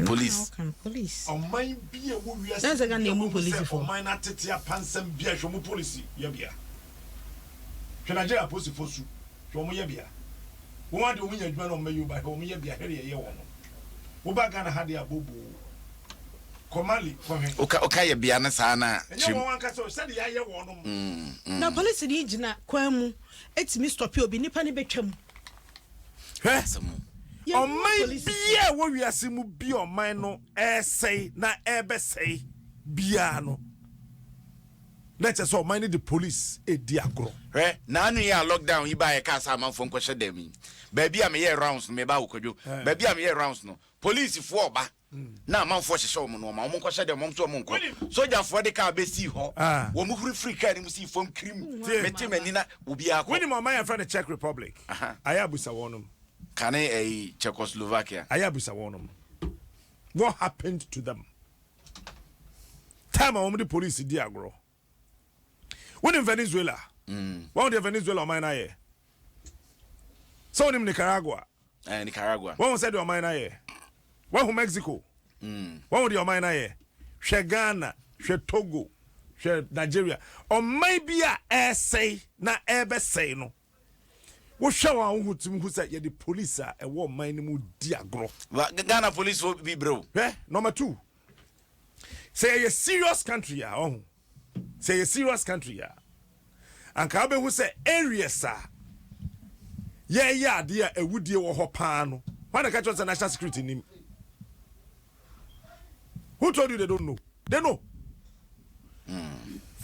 Police. Ɔman bi a ɛwɔ wiase bi a wɔhu sɛ ɔman no atete apansam biara hwɛ wɔn police yɛbea. Hwɛ Nigeria apolisifo su, hwɛ wɔn yɛbea. Wɔn ara deɛ wɔn nya adwuma na wɔn bɛyɛ o, but hwɛ wɔn yɛbea, hwɛ deɛ ɛyɛ wɔn no. Woba Ghana ha deɛ a boboo. Kɔ Mali kɔhwɛ. Woka woka yɛbea no saa na Ɛnyɛ kyerɛ mu. wɔn ankasa o, sɛdeɛ yɛayɛ wɔn. Na polisini gyina kwan mu tumi stɔpe obi, nipa no bɛtwa mu. Hwɛ, ɔman biara a ɛwɔ wiase mu bi a ɔman no ɛresɛe na ɛrebɛsɛe biara no, na ɛkyerɛ sɛ ɔman no de police redi agorɔ. Hwɛ, naanu yi a lockdown yi baeɛ kaa sɛ amanfoɔ nkɔhyɛ dɛm yi, baabi a meyɛɛ rounds no, meba wo Kwadwo, baabi a meyɛɛ rounds no, policefoɔ reba na amanfoɔ hyehyɛ wɔn nnoɔma, wɔn nkɔhyɛ dɛm, wɔn nso wɔn nkɔ. Sogyafoɔ de kaa bɛsii hɔ, wɔn huri firi kaa no mu sii fam kirim, mete m'ani na obiara kɔ. Wonim ɔman a yɛfrɛ no Czech Republic? Ayɛ abusa wɔnom. Kane ɛyi Czechoslovakia. Ayɛ abusa wɔnom. What happened to them? Time a wɔn de police di agorɔ. Wonim Venezuela? Mm. Wɔn deɛ Venezuela ɔman no ayɛ. Sɛ wonim Nicaragua? Eh, Nicaragua. Wɔn sɛ deɛ ɔman no ayɛ. Wɔn Mexico. Mm. Wɔn deɛ ɔman no ayɛ. Hwɛ Ghana, hwɛ Togo, hwɛ Nigeria. Ɔman bi a ɛresɛe na ɛrebɛsɛe no. Wohwɛ wɔn a wohu tumi hu sɛ yɛde police a ɛwɔ ɔman no mu di agorɔ. Ghana police fo bi brɛ o. Hwɛ, number two. Sɛ yɛyɛ serious country a, ɔho. Sɛ yɛyɛ serious country a, anka wobɛhu sɛ areas a yɛyɛ adeɛ a awudie wɔ hɔ paa no, hwan na ɛka kyerɛ sɛ national security nim? Who told you they don't know? They know.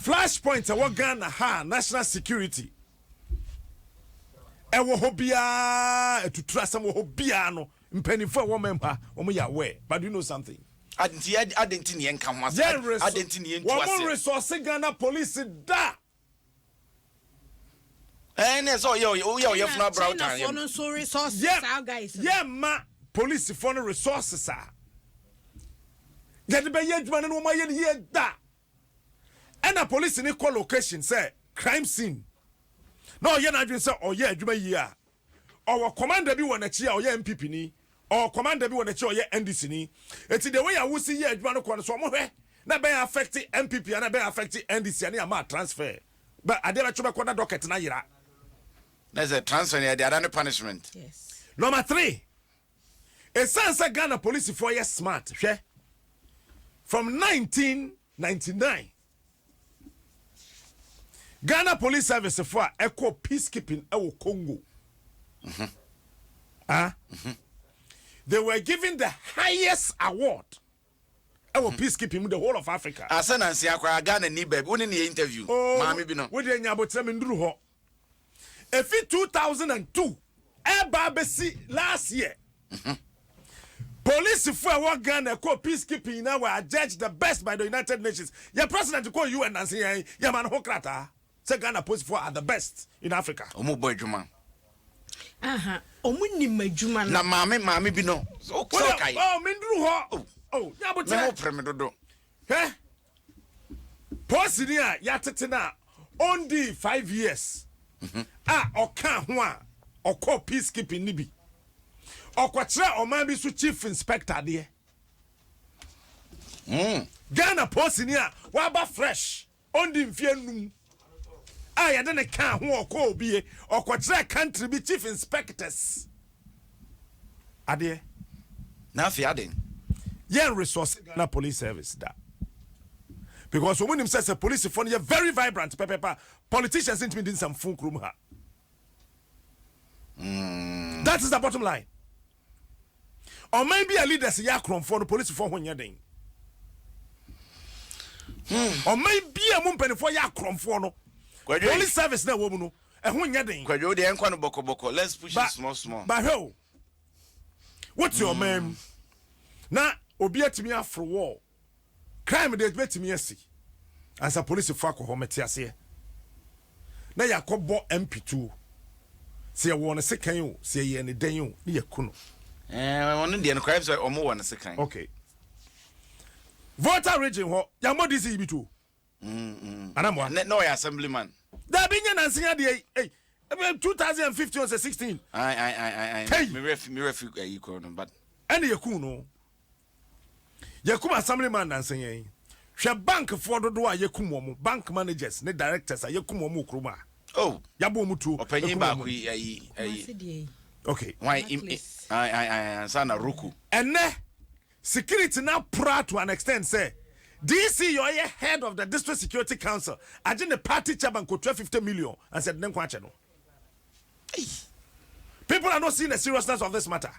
Flashpoint ɛwɔ Ghana ha national security ɛwɔ hɔ biara atuturu asɛm wɔ hɔ biara no mpanyinfoɔ a ɛwɔ mɛm ha wɔn yɛ aware but do you know something. Nti adɛn nti ne yɛnka ho asɛm adɛn nti ne yɛntu aseɛ. Wɔn resource Ghana police da. Ɛɛ ne sɛ ɔyɛ ɔyɛ ɔyɛ funu abira ɔtan yɛm. no nso resources saa guys. Yɛ ma polisifoɔ no resources a yɛde bɛyɛ adwuma no na wɔn ayɛ no yie da. Ɛna polisi ni kɔ location sɛ crime scene na ɔyɛ n'adwene sɛ ɔyɛ adwuma yie a, ɔwɔ commander bi wɔ n'akyi a ɔyɛ NPP ni, ɔwɔ commander bi wɔ n'akyi a ɔyɛ NDC ni. Eti the way a wosi yɛ adwuma no kɔ no so ɔmo hwɛ na ɛbɛyɛ affect NPP anaa ɛbɛyɛ affect NDC a ne yɛama transfer. But adeɛ bɛkye bɛkɔ na docket no ayera. Na sɛ transfer no yɛde ada ne punishment. Yes. Number three, Ɛsiane sɛ Ghana polisifoɔ yɛ smart hwɛ from 1999 Ghana Police Service foɔ a ɛkɔ peacekeeping ɛwɔ Congo mm -hmm. ah? mm -hmm. they were given the highest award ɛwɔ mm -hmm. peacekeeping mu the whole of Africa. Asɛ nansi akora Ghana ni baabi wo ne ne yɛ interview oh, maame bi no. Wo deɛ nya abotrɛ me nduru hɔ. Efi 2002 ɛreba abɛsi last year, polisifo a ɛwɔ Ghana ɛkɔɔ peacekeeping nyinaa were adjudged the best by the United Nations. Yɛn president kɔɔ UN nansa yi ara yi, yɛma no ho krataa sɛ Ghana polisifo are the best in Africa. Wɔn bɔ adwuma. Aha, wɔn nim adwuma no. Na maame maame bi no, sɛ ɔkae. Oh, menduru hɔ. Oh, oh, nyabotrɛ. Me ho pere me dodo. Hwɛ! Polisini a yɛatete no a ɔndii 5 years a ɔkaa ho a ɔkɔɔ peacekeeping no bi. Ɔkɔkyerɛɛ ɔman bi so chief inspector adeɛ. Ghana polisini a waba fresh, ɔndi mfeɛ 5. a yɛde ne kaa ho ɔkɔ obie ɔkɔkyerɛ country bi chief inspectors adeɛ. Na afei aden? Yɛn resource Ghana Police Service da because wɔn nim sɛ sɛ polisifoɔ no yɛ very vibrant pɛpɛpɛ a, politicians ntumi di nsɛmfo kurom ha. That is the bottom line. Ɔman bi a leaders yɛ akorɔmfoɔ no, polisifoɔ ho nyɛ den. Ɔman bi a mu mpanimfoɔ yɛ akorɔmfoɔ no, police service na ɛwɔ mu no, ɛho nyɛ den. Kwadwo deɛ ɛnkɔ no bɔkɔbɔkɔ, let's push it small small. Bahwɛ o, wote ɔman mu na obi atumi aforo wall, crime deɛ bɛtumi asi ansa polisifoɔ akɔ hɔ, mɛte aseɛ na yɛakɔbɔ MP tuo, sɛ yɛwɔ ne sekan o, sɛ yɛyɛ ne dɛn o, ne yɛku no. Ɔno deɛ no koraa sɛ ɔmo wɔ ne sekan. Okay, Volta Region hɔ yɛmmɔ DC yi bi tuo anamoa. Na ɔyɛ assemblyman. Dabi, nyɛ nansen adeɛ yi, ei, 2015 o sɛ 16. Ai ai ai ai ai. Hey! Me refi ayi kɔ no but. Ɛne yɛku no, yɛkum assemblyman nansen yɛn. Hwɛ, bankfoɔ dodoɔ a yɛkum wɔn, bank managers ne directors a yɛkum wɔn wɔ kurom a yɛabɔ wɔn tuo. Ɔpanyin ɛkum baako wɔn. Yi ayi ayi. Kumasi deɛ yi. Okay. Why im Barclays. Ai ai ai, ansa na Roku. Ɛnɛ security na pra to an extent sɛ DC yɛ ɔyɛ head of the District Security Council agye ne party chairman kotua 50 million and said ne nkwa akyɛ no. People are not seeing the seriousness of this matter.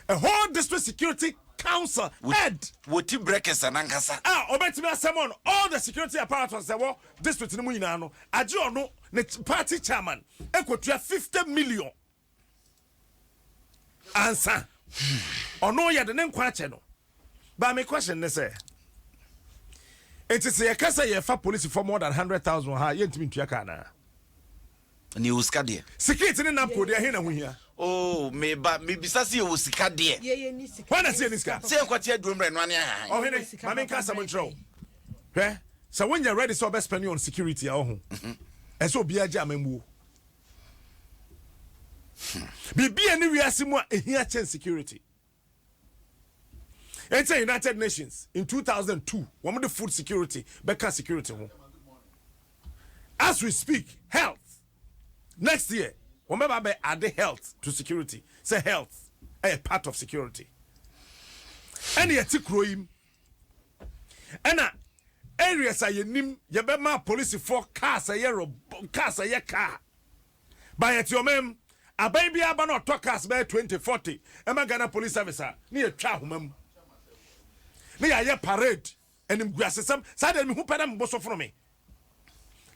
A whole District Security Council head Wɔti brɛkɛsɛ nankasa. A ɔbɛtumi asɛm on all the security apparatus ɛwɔ district no mu nyinaa no, agye ɔno ne party chairman ekotua 50 million ansa ɔno yɛde ne nkwa akyɛ no. But my question ne sɛ, nti sɛ yɛka sɛ yɛfa polisifoɔ more than 100,000 ha, yɛntumi ntua kaa naa? Ne yɛwɔ sika deɛ. Security ne NABCO deɛ, ɛhe na ho hia? Oh, meba mebisa sɛ yɛwɔ sika deɛ. Yɛyɛ ni sika. Hwan na sɛ yɛni sika? Sɛ yɛnkɔte aduro mmerɛ no ane ahahan. Ɔhene, ma menka asɛm nkyerɛ wo. Hwɛ, sɛ wonyɛ ready sɛ ɔbɛ spend on security a, ɔho ɛsɛ obiara gye amammuo. Biribi a ne wiase mu a ɛhia kyɛn security. Enti United Nations in 2002 wɔn de food security bɛka security ho. As we speak, health, next year wɔn bɛba bɛ add health to security, sɛ health ɛyɛ part of security. Ɛna yɛte kuro yi mu, ɛna areas a yɛnim yɛbɛma polisifoɔ cars, ɛyɛ cars, ɛyɛ car ba. Yɛte ɔman mu, aban bi aba na ɔtɔ cars bɛyɛ 20 40 ɛma Ghana Police Service a, ne yɛtwa ahoma mu ne yɛayɛ parade animguasesɛm. Saa deɛ, mehu pɛ dɛ mebɔ so fono me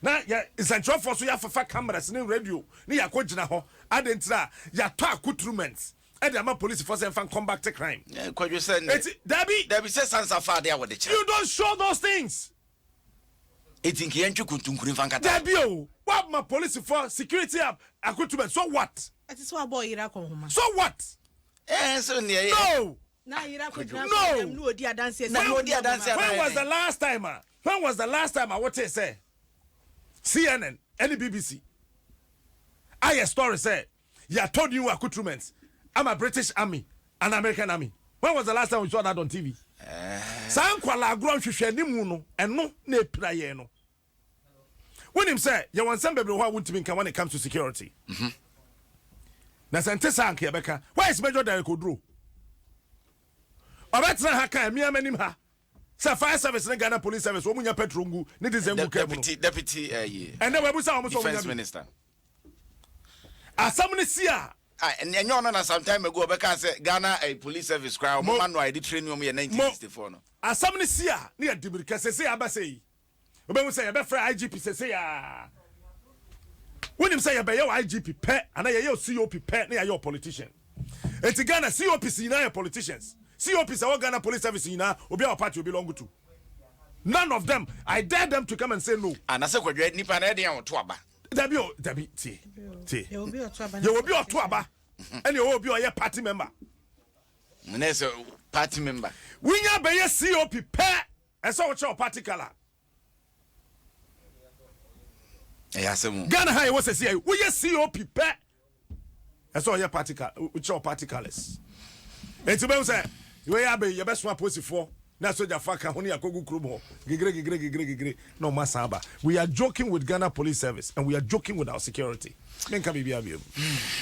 na yɛ nsɛnkyerɛfoɔ so yɛafefa cameras ne radio ne yɛakɔ gyina hɔ ade ntira a yɛatɔ accoutrement ɛde ama polisifoɔ sɛ mfa combat crime. Kwadwo sɛ Eti dabi. Dabi, sɛ sansa fa adeɛ a wɔde kyerɛ. You don't show those things. Eti nka yɛntwe kuntunkuri mfa nkata. Dabi o, wama polisifoɔ security accoutrement, so what? Ɛte sɛ wabɔ ɔyere akɔ nhoma. So what? Ɛɛ, so neɛ yɛ No. Na ayere akɔgyina No. asɔredan mu na ɔdi adanseɛ. Na ɔdi adanseɛ. When was the last time ah when was the last time a wote sɛ CNN ɛne BBC ayɛ story sɛ yɛatɔ new accoutrements ama British Army and American Army? When was the last time we saw that on TV? Saa nkwalaa agorɔ nhwehwɛ animu no, ɛno na epira yɛn no. Wonim sɛ yɛwɔ nsɛm bebree hɔ a wontumi nka when it comes to security. Na sɛ nte saa, nka yɛbɛka. Where is Major Derek Oduro? Ɔbɛtena ha kan mmea m'anim ha sɛ fire service ne Ghana Police Service wɔn mu nya petrol ngu ne diesel ngu kaa mu no. Deputy ɛyi. Ɛnɛ wɔabusa wɔn sɛ wɔn nya defence bi. Minister. Asɛm no si a. Ah, ɛnyɛ ɔno na some time ago ɔbɛka sɛ Ghana Police Service koraa ɔmo ma no a yɛde training ɔmo yɛ 1964 no. Asɛm no si a ne yɛ di mirika. Sese aba sɛ yi, wobɛhu sɛ yɛbɛfrɛ IGP sese a, wonim sɛ yɛbɛyɛ wɔ IGP pɛ anaa yɛyɛ wɔ COP pɛ ne yɛayɛ wɔ politician. Enti Ghana COPs nyinaa yɛ politicians. COPs ɛwɔ Ghana Police Service nyinaa, obi a wɔ party obi belong to, none of them, I dare them to come and say no. Anasɛ Kwadwo, nipa na ɛde a wɔto aba. Dabi o, dabi, tie tie. Yɛwɔ obi a ɔto aba. Yɛwɔ obi a ɔto aba ɛne yɛwɔ obi a ɔyɛ party member. Ne sɛ party member. Wonya bɛyɛ COP pɛ, ɛsɛ wokyerɛ wo party colour. Ɛyɛ asɛm o. Ghana ha yɛwɔ sɛsi ayi, woyɛ COP pɛ, ɛsɛ ɔyɛ party colour, wokyerɛ wo party colours. Enti bɛhu sɛ wɔyɛ abɛyi, yɛbɛsoma apolisifoɔ. Na sogyafo aka ho ne yɛakɔgu kurom hɔ gegere gegere gegere gegere na wɔn asan aba. We are joking with Ghana Police Service and we are joking with our security. Menka biribiara bio.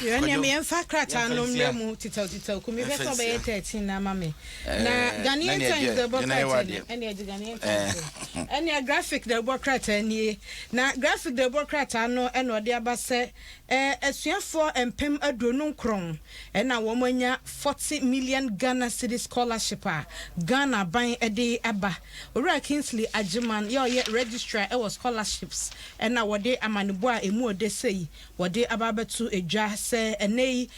Yɛ nea me yɛmfa krataa no mmerɛ mu titɛw titɛw kumi hwɛ sɛ ɔbɛyɛ 13 na ama me na Ghanaian Times de bɔ krataa ni ɛne ɛgye Ghanaian Times ɛne graphic de bɔ krataa nie na graphic de bɔ krataa no ɛna ɔde aba sɛ Asuafoɔ 29,000 na wɔn anya 40 million Ghana cedis scholarship a Ghana aban de aba. Owura Kingsley Agyeman yɛ ɔyɛ Registrar wɔ Scholarships na wɔde amanebɔ a ɛmu ɔdɛ sei wɔde aba abɛto dwa sɛ ɛnnɛ yi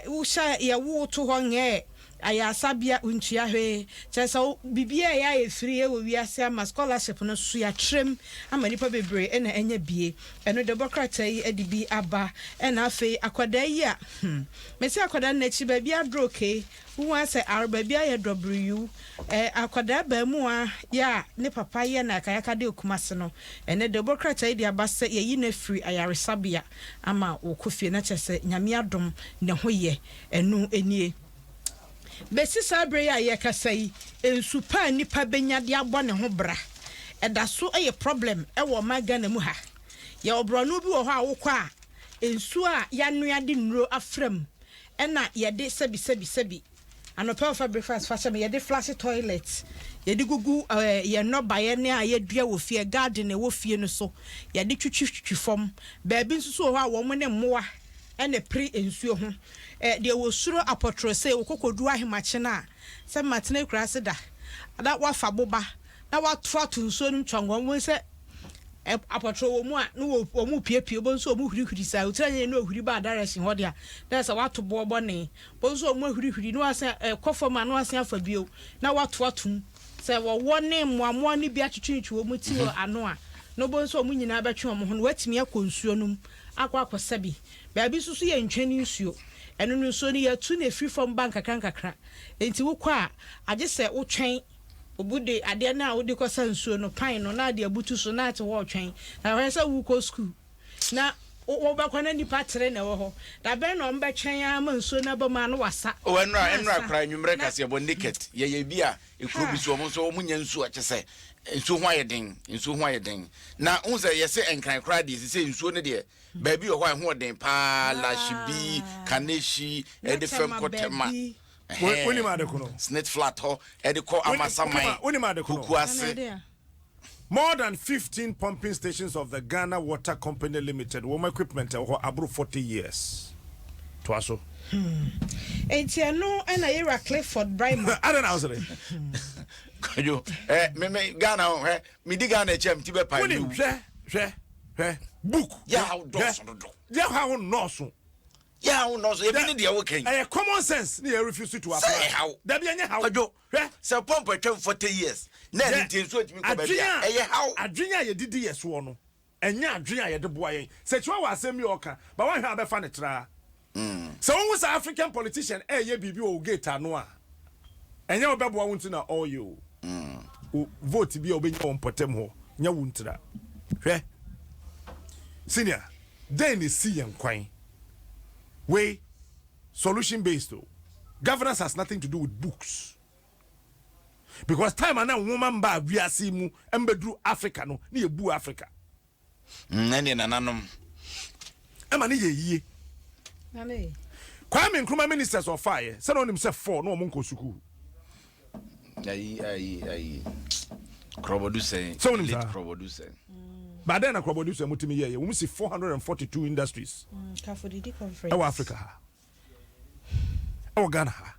wohyɛ yɛwo wo to hɔ nyɛɛ Ayarsabea wonntua hwee, kyerɛ sɛ wo biribiara a ɛyɛ ayɛ free wɔ wiase ama scholarship no so yɛakyerɛ mu ama nnipa bebree na anya bie. Ɛno debɔ krataa yi de bi aba. Ɛna afei akwadaa yi a hmm mese akwadaa no n'akyi baabi adoro kei, wohu ara sɛ ar baabi ayɛ dɔbreyuu. Eh akwadaa baamuwa yi a ne papa yɛ no ayakayaka de Kumasi no, ɛnɛ debɔ krataa yi de aba sɛ yɛayi no afiri ayaresabea ama wɔkɔ fie na kyerɛ sɛ Nyame adom ne ho yɛ. Ɛno nie. Besi saa bere yi a yɛrekasa yi, nsu pa a nipa benya de abɔ ne ho bra, ɛda so yɛ problem wɔ ɔman Ghana mu ha. Yɛwɔ borɔno bi wɔ hɔ a wokɔ a, nsuo a yɛanoa de nnuro afra mu na yɛde sɛbi sɛbi sɛbi, anɔpa wofa breakfast fa hyɛ me, yɛde flush toilet, yɛde gugu yɛn nnɔbaeɛ ne a yɛdua wɔ fie, garden a ɛwɔ fie no so, yɛde twitwi twitwi fam. Baabi nso so wɔ hɔ a wɔn ne mmoa na ɛpere nsuo ho. Eh, deɛ wɔsuro apɔtorɔ sei, wokɔkɔduru ahemakye no a, sɛ matena akuraase da, na woafa boba na woato ato nsuo no mu twɔngɔn, wobɛhu sɛ eh, apɔtorɔ wɔ mu a, na wɔn repiapia, wobɛhu sɛ wɔn hurihuri saa, wotiri anyɛ na ohuri ba direction hɔ deɛ a, na sɛ woato boɔ bɔne, wobɛhu sɛ wɔn ahurihuri, na wasan eh, kɔ fam a, na wasan afa bio, na woato ato mu. Sɛ wɔwɔ ne mmoammoa no bi atwetwetwe wɔn ti wɔ ano a, na wobɛhu sɛ wɔn nyinaa bɛtwe wɔn ho, na wɔatumi akɔ nsuo no mu akɔ akɔsa bi. Baabi nso so yɛ ntwɛn nsuo. Ɛno no nsuo no yɛtu no ɛfiri fam ba nkakra nkakra. Enti wokɔ a, agye sɛ wotwɛn. Obi de adeɛ no a wode kɔsa nsuo no, pan no, na ade abutu so na ate hɔ retwɛn. Na hwɛ sɛ wokɔ sukuu na wobɛkɔ na nnipa tere na ɛwɔ hɔ. Da bɛn na wɔbɛtwɛn ara ma nsuo no aba mu a na wasa. Oh, ɛnora, Na ɛnora asa. koraa anwummerɛ Na. kaseɛbɔ naked. Yɛyɛ bi a, ekuro bi Ha. so, wɔn nso wɔn nya nsuo a, kyɛ sɛ nsuo ho ayɛ den, nsuo ho ayɛ den. Na wohu sɛ yɛse Nkran koraa deɛ, sesei nsuo no deɛ, Baabi wɔ hɔ a ɛho yɛ den paa, Lashibi, Kaneshie, ɛde fam kɔ Tema, Wonim ade ko no? Snit Flat hɔ, ɛde kɔ Amasaman, Wonim ade ko no? Kukuase. More than 15 pumping stations of the Ghana Water Company Limited wɔn equipment ɛwɔ hɔ aboro 40 years. Toa so. Enti ɛno na Yewura Clifford Braimah. Adɛn na wosere? Kwadwo, eh, me, me, Ghana, hwɛ, medi Ghana akyi a, me ti bɛpae. Wonim, hwɛ, hwɛ. Hwɛ book. Yɛ haw dɔɔso dodo. Yɛ haw nnɔɔso. Yɛ haw nnɔɔso ebi ne deɛ woka yi. Ɛyɛ common sense ne yɛ refuse to apply. Sɛ ɛyɛ haw. Dabi ɛnyɛ haw. Kwadwo. Hwɛ. Sɛ pump atwam 40 years na ɛno nti nsuo ntumi nkɔ baabi a, ɛyɛ haw. Adwene a yɛde di yɛ soɔ no, ɛnyɛ adwene a yɛde boa yɛn. Sekyiwa wɔ asɛm bi a ɔka, but woanhwɛ a wobɛfa no traa. Sɛ wohu sɛ African politician ɛreyɛ biribi wɔ wo gate ano a, ɛnyɛ wobɛboa wo nti na ɔreyɛ o. Wo vote bi a wobɛnya wɔ mpɔtam hɔ nyɛ wo ntira. Hwɛ, senior, dɛn na ɛsi yɛn kwan? Wei, solution based o. Governance has nothing to do with books. Because time a na nwoma mbaa wiase yi mu mbɛduru Africa no, na yɛbu Africa. Mm, ɛne nananom. Ɛma ne yɛ yie. Kwame Nkrumah ministers ɔfaeɛ sɛ na ɔnim sɛ four na wɔn nkɔ sukuu. Ayi ayi ayi. Krɔbɔdu sɛn. Sɛ wonim saa. Krɔbɔdu sɛn. Ba dɛn na Krɔbɔdu sɛn mutumi yɛɛyɛ? Wɔn si 442 industries. Mm, ɛwɔ Africa ha. Ɛwɔ Ghana ha.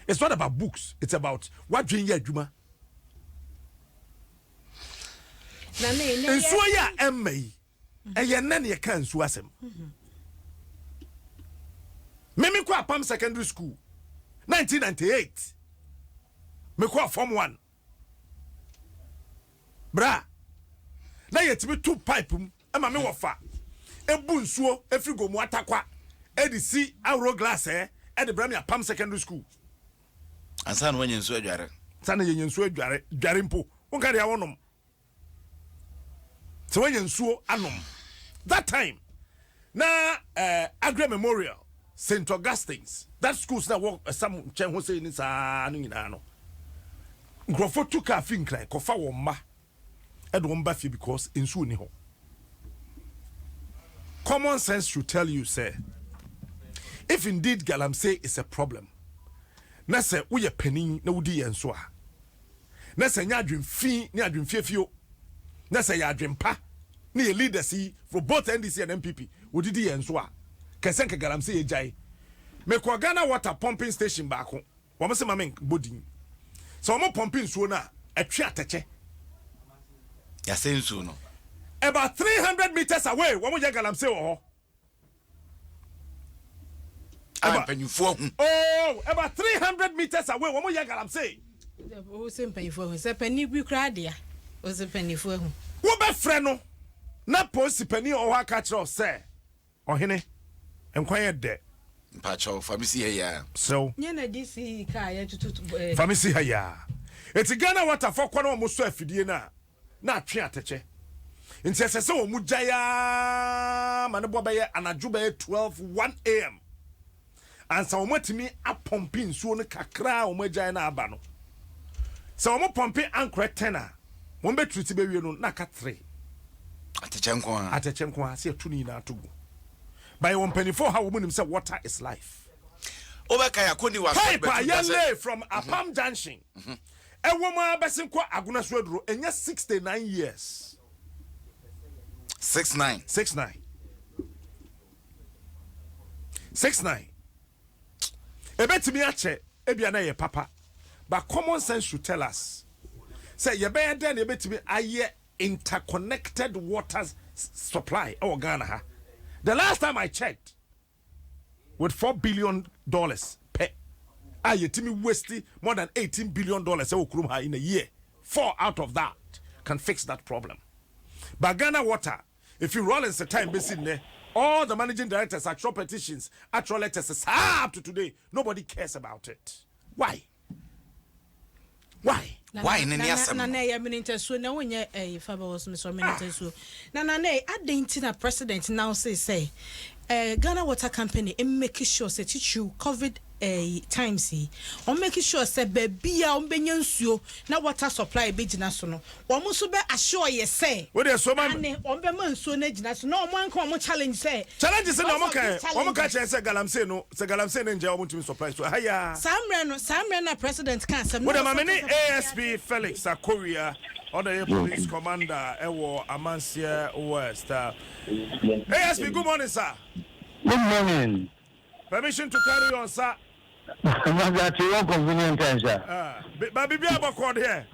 It's not about books, it's about w'adwene yɛ adwuma. Nsuo yi a ɛmma yi, ɛyɛ nnɛ na yɛka nsuo asɛm. Me mekɔ Apam Secondary School 1998, mekɔɔ Form 1. Bra na yɛtumi to pipe mu ma me wɔfa bu nsuo firi Gomu Atakwa de si Awuro Glass ɛ de brɛ me Apam Secondary School. Ansa na wanya nsuo adware. Ansa na yɛnya nsuo adware, dware mpo, wonka deɛ wonom. Sɛ wanya nsuo anom. That time, na eh, Aggrey Memorial, St. Augustine's, that schools na wɔ ɛsam nkyɛn ho sei ne saa no nyinaa no. Nkurɔfoɔ tu kaa fi Nkran kɔfa wɔn mma de wɔn ba fie because nsuo nni hɔ. Common sense should tell you sɛ if indeed galamsey is a problem na sɛ woyɛ panin na wodi yɛn so a, na sɛ ɛnyɛ adwen fi ne adwen fiafio, na sɛ ɛyɛ adwen pa ne yɛ leaders yi for both NDC and NPP wɔdidi yɛn so a, kɛsɛ nka galamsey agyae. Mekɔɔ Ghana Water pumping station baako, wɔn se ma me bɔ din. Sɛ wɔn pɔmpe nsuo no a, ɛtwe atɛkyɛ. Yɛasɛe nsuo no. About 300 meters away, wɔn yɛ galamsey wɔ hɔ. A mpanyinfoɔ ahu. Oh, about 300 meters away, wɔn yɛ galamsey. O sɛ mpanyinfoɔ ahu sɛ panin bi koraa dea, o sɛ mpanyinfoɔ ahu. Wobɛfrɛ no na polisi panin a ɔwɔ hɔ aka akyerɛ wo sɛ, Ɔhene, nkwa yɛ dɛ. Mpakyɛw, fa me si ha yi ara. Mesrɛ wo. Nyɛ na DC kaa yɛ tutu eh. Fa me si ha yi ara. Enti Ghana Water foɔ kɔ na wɔn sɔ afidie no a, na atwe atɛkyɛ. Nti ɛsɛ sɛ wɔn gyae ara ma ne bɔ bɛyɛ anadwo bɛyɛ 12, 1 am ansa wɔn atumi apɔmpe nsuo no kakra a wɔn agyae no aba no. Sɛ wɔn pɔmpe ankorɛ 10 a, wɔn bɛ treat bɛwie no na aka 3. Atɛkyɛ nko ara. Atɛkyɛ nko ara sɛ yɛto ne nyinaa to gu. But yɛwɔ mpanyinfoɔ ha wɔn nim sɛ water is life. Wobɛkae a Koni wɔ asɔre Pipe a bɛto dwa yɛ sɛ. lay from Apam Junction ɛwɔ mu ara bɛsen kɔ Agona so aduro ɛnyɛ 69 years. 69. 69. 69. Ɛbɛtumi akyɛ ebia na ɛyɛ papa but common sense should tell us sɛ yɛbɛyɛ dɛn na yɛbɛtumi ayɛ interconnected water supply ɛwɔ Ghana ha. The last time I checked, with $4 billion pɛ a yɛtumi waste more than $18 billion ɛwɔ kurom ha in a year, four out of that can fix that problem. But Ghana Water, if you Rawlings time bɛsi nnɛ, all the managing directors atwerɛ petitions, atwerɛ letters saa, up to today nobody cares about it. Why? Why? Why ne ne asɛm na no? Na ɛyɛ mene ntasuo na wonyɛ ɛyi fa bɛ wɔ so mesɔ mene ntasuo na na ɛyɛ adɛn nti na president now say sɛ Ghana Water Company make sure sɛ titiriw COVID times yi wɔn make sure sɛ baabi a wɔn bɛnya nsuo na water supply bɛgyina so no, wɔn nso bɛ assure yɛ sɛ Wo deɛ so ma ane wɔn bɛma nsuo no agyina so na wɔn anka wɔn challenge sɛ Challenge sɛ na because wɔn of ka this wɔn ka challenges. kyerɛ sɛ galamsey no, sɛ galamsey no ngyɛ wɔn ntumi supply so ɛha yi ara. Saa mmerɛ no, saa mmerɛ no a president ka asɛm Wo no deɛ na ma me wɔsan ne ka sɛ ASP Felix Akowia, ɔna yɛ police commander ɛwɔ Amanseɛ West. ASP, good morning, sir. Good morning. Permission to carry on, sir. Magate wɔ convenient time, sir. Ah, ba biribi abɔkɔ deɛ.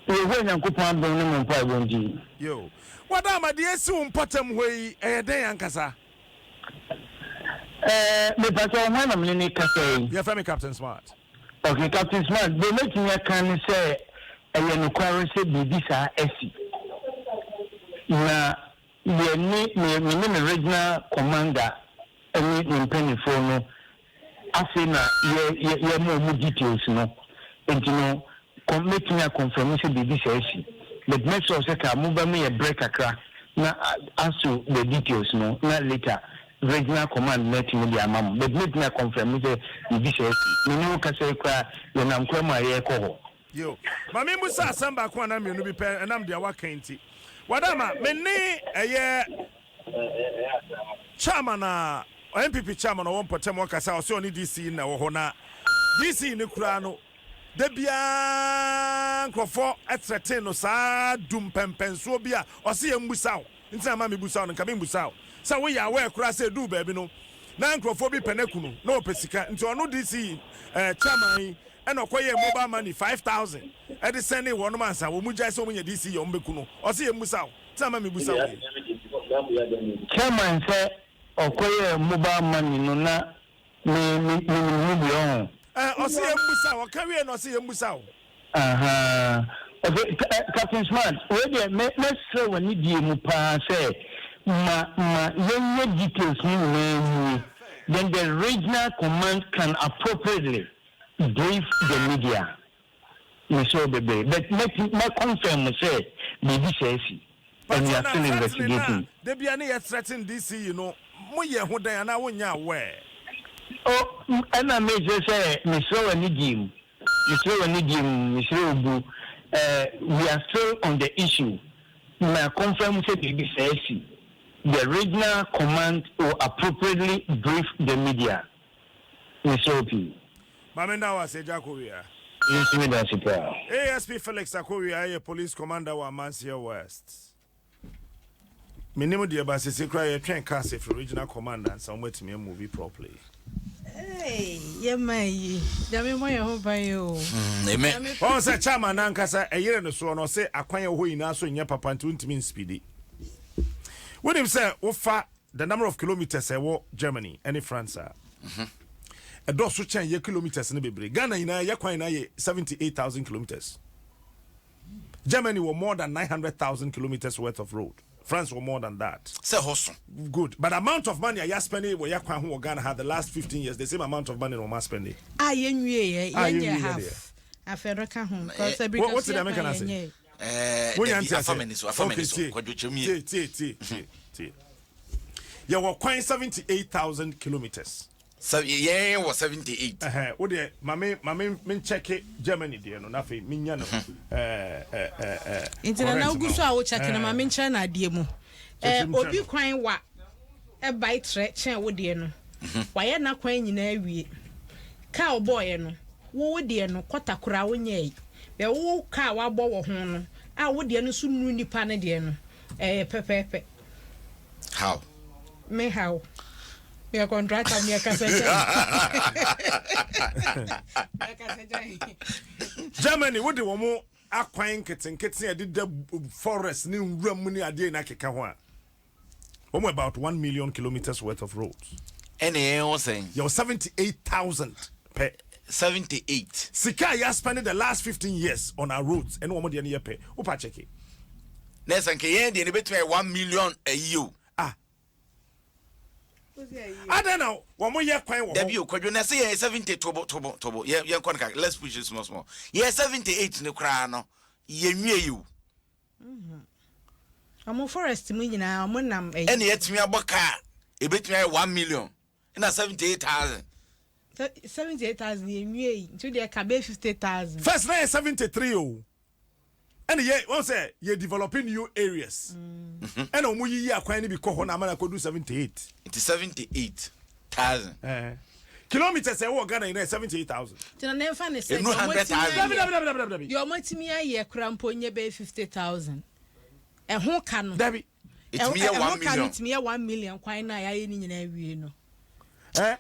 Yehowa Nyankopɔn adom ne mo mpaebɔ nti. Yo. Wada ama deɛ esi wo mpɔtam hɔ yi, ɛyɛ dɛn ankasa? Ɛɛ, mepa kyɛw, hwan na mene ne kasa yi? Yɛfrɛ me Captain Smart. Okay, Captain Smart, deɛ mɛtumi aka ne sɛ ɛyɛ nokware sɛ biribi saa asi. Na yɛne me me ne me regional commander ne ne mpanimfoɔ no afei na yɛ yɛ yɛma wɔn details no, nti no kɔm mɛtumi akɔnfɛm sɛ biribi saa asi, but mɛsrɛ wo sɛ ka mobɛma yɛ berɛ kakra na as to the details no na later regional command no atumi de ama mo, but mɛtumi akɔnfɛm sɛ biribi saa asi. Me ne wo kasa yi koraa yɛnam kwan mu a yɛrekɔ hɔ. Yo. Ma memmusa asɛm baako anaa mmienu bi pɛ ɛnam deɛ woaka yi nti. Wadama, me ne ɛyɛ chairman a, NPP chairman a ɔwɔ mpɔtam hɔ kasa a ɔse ɔne DC na ɛwɔ hɔ, na DC no koraa no da biara nkurɔfoɔ threaten no saa du mpɛmpɛnsoɔ bi a ɔse yɛmmusa wo nti na ama mebusa wo no, nka membusa wo sɛ woyɛ aware koraa sɛ ɛduu baabi no na nkurɔfoɔ bi pɛ no aku no na ɔpɛ sika nti ɔno DC chairman yi ɛna ɔkɔyɛɛ mobile money 5,000 ɛde sɛnee wɔnom ansa wɔn gyae sɛ wɔn nya DC yɛ wɔn bɛku no. Ɔse yɛmmusa wo nti na ama mebusa wo yi. Chairman sɛ ɔkɔyɛɛ mobile money no na me me menim ho bi ɔho. Ɛɛ ɔse yɛmmusa wo, ɔka wiee no ɔse yɛmmusa wo. Ahaa okay Captain Smart, wei deɛ mɛ mɛsrɛ wɔ anidie mu paa sɛ ma ma yɛnyɛ details no nyinaa nwie, then the regional command can appropriately brief the media. Mesrɛ wo bebree but mɛti mɛ confirm sɛ biribi saa asi and we Pakyɛ are na still threatening no a investigating. da biara ne yɛ threaten DC yi no mo yɛ ho dɛn anaa wo nyɛ aware? Oh ɛna mekyerɛ sɛ mesrɛ wo anidie mu, mesrɛ wo anidie mu, mesrɛ wo bu. Eh, we are still on the issue. Ma confirm sɛ biribi saa asi. The regional command will appropriately brief the media. Mesrɛ wo pii. Maame nda wo ase Agya Akowia. Me nso meda ase paa. ASP Felix Akowia yɛ Police Commander wɔ Amanseɛ West. Menim deɛ ba sese koraa yɛtwɛn cars ɛfiri Regional Command ansa wɔn atumi a move properly. Hey, yɛ man yi, Nyame mmɔ yɛn ho ban o. Amen. Wɔn sɛ chairman nankasa ɛyere no soɔ no ɔse akwan a ɛwɔ hɔ nyinaa so nyɛ papa nti wontumi nspidi. Wonim sɛ wofa the number of kilometers a ɛwɔ Germany ɛne France a ɛdɔɔso kyɛn yɛ kilometers no bebree. Ghana nyinaa yɛ kwan nyinaa yɛ 78,000 kilometers. Germany wɔ more than 900,000 kilometers worth of road. France wɔ more than that. Sɛ hɔ so. Good. But amount of money a yɛ spending wɔ yɛ kwan ho wɔ Ghana ha the last 15 years, the same amount of money na wɔn spending. A yɛnwie yɛ, A yɛnyɛ yɛnwie yɛ half. deɛ. Afei no ka ho. Because sɛ Wo- wote birikasuo deɛ meka kwan no ase? yɛnyɛ. Ɛɛ, Wonya dabi, nte afa aseɛ? m'ani so, afa Okay, m'ani so. tie, Kwadwo kyerɛ mu tie, yie. tie, tie, tie, tie. Yɛwɔ kwan 78,000 kilometers. Sɛ yɛn wɔ 78. Ɛhɛn, wo deɛ ma me ma me menkyɛke Germany deɛ no na afei menya no ɛɛ ɛɛ ɛɛ Nti na na correct wogu ma so a wo. wokyɛke no ma Ɛɛ, menkyerɛ no adeɛ mu. kyerɛkyerɛ Eh, mu kyerɛ obi no. kwan wa ɛbae trɛ kyɛn wo deɛ no. Wayɛ n'akwan nyinaa awie. Kaa ɔbɔɔyɛ no, wo wo deɛ no kɔta koraa wonyɛe. Bɛ wo kaa wabɔ wɔ ho no, a wo deɛ no nso nnu nipa no deɛ no, ɛyɛ pɛpɛɛpɛ. How? Me how? Meyɛ contractor, meyɛ kasa gyan. Meyɛ kasa gyan. Germany wode wɔn akwan nketenkete a ɛdeda forest ne nwura mu ne adeɛ nyinaa keka ho a, wɔn about 1 million kilometers worth of roads. Ɛna yɛn wɔ sɛn? Yɛwɔ 78,000 pɛ. 78. Sika a yɛ spend the last 15 years on our roads ɛne wɔn deɛ no yɛ pɛ. Wopa kyɛke. Na ɛsɛ nka yɛn deɛ no bɛtumi ayɛ 1 million ayi o. Ah. Adɛn na wɔn yɛ kwan wɔ hɔ? Dabi o, Kwadwo, na ɛsɛ yɛn 70 tobo tobo tobo. Yɛn yɛn kɔ no kakra. Let's push it small small. Yɛn 78 no koraa no, yɛn nwie yi o. Ɔmo forest mu nyinaa ɔmo nam ɛyi. Ɛna yɛtumi abɔ kaa ebetumi ayɛ 1 million ɛna 78,000. 78,000 yɛn nwie yi nti deɛ ka bɛyɛ 50,000. First na yɛ 73 o. Ɛna yɛ wɔn sɛ yɛ developing new areas. Ɛna wɔn yiyi akwan no bi kɔ hɔ na ama na akɔdu 78. Nti 78,000. Ɛɛ kilometers ɛwɔ Ghana nyinaa yɛ 78,000. Nti na ne nfa ne sɛ Enu deɛ ɔmo atumi 100,000. Dabi ayɛ dabi dabi dabi dabi. deɛ ɔmo atumi ayɛ kora mpo nyɛ bɛyɛ 50,000. Ɛho ka no. Dabi. Ɛtumi yɛ Ɛho 1 ka no million. tumi yɛ 1 million kwan na yɛayɛ ne nyinaa wie no. Ɛ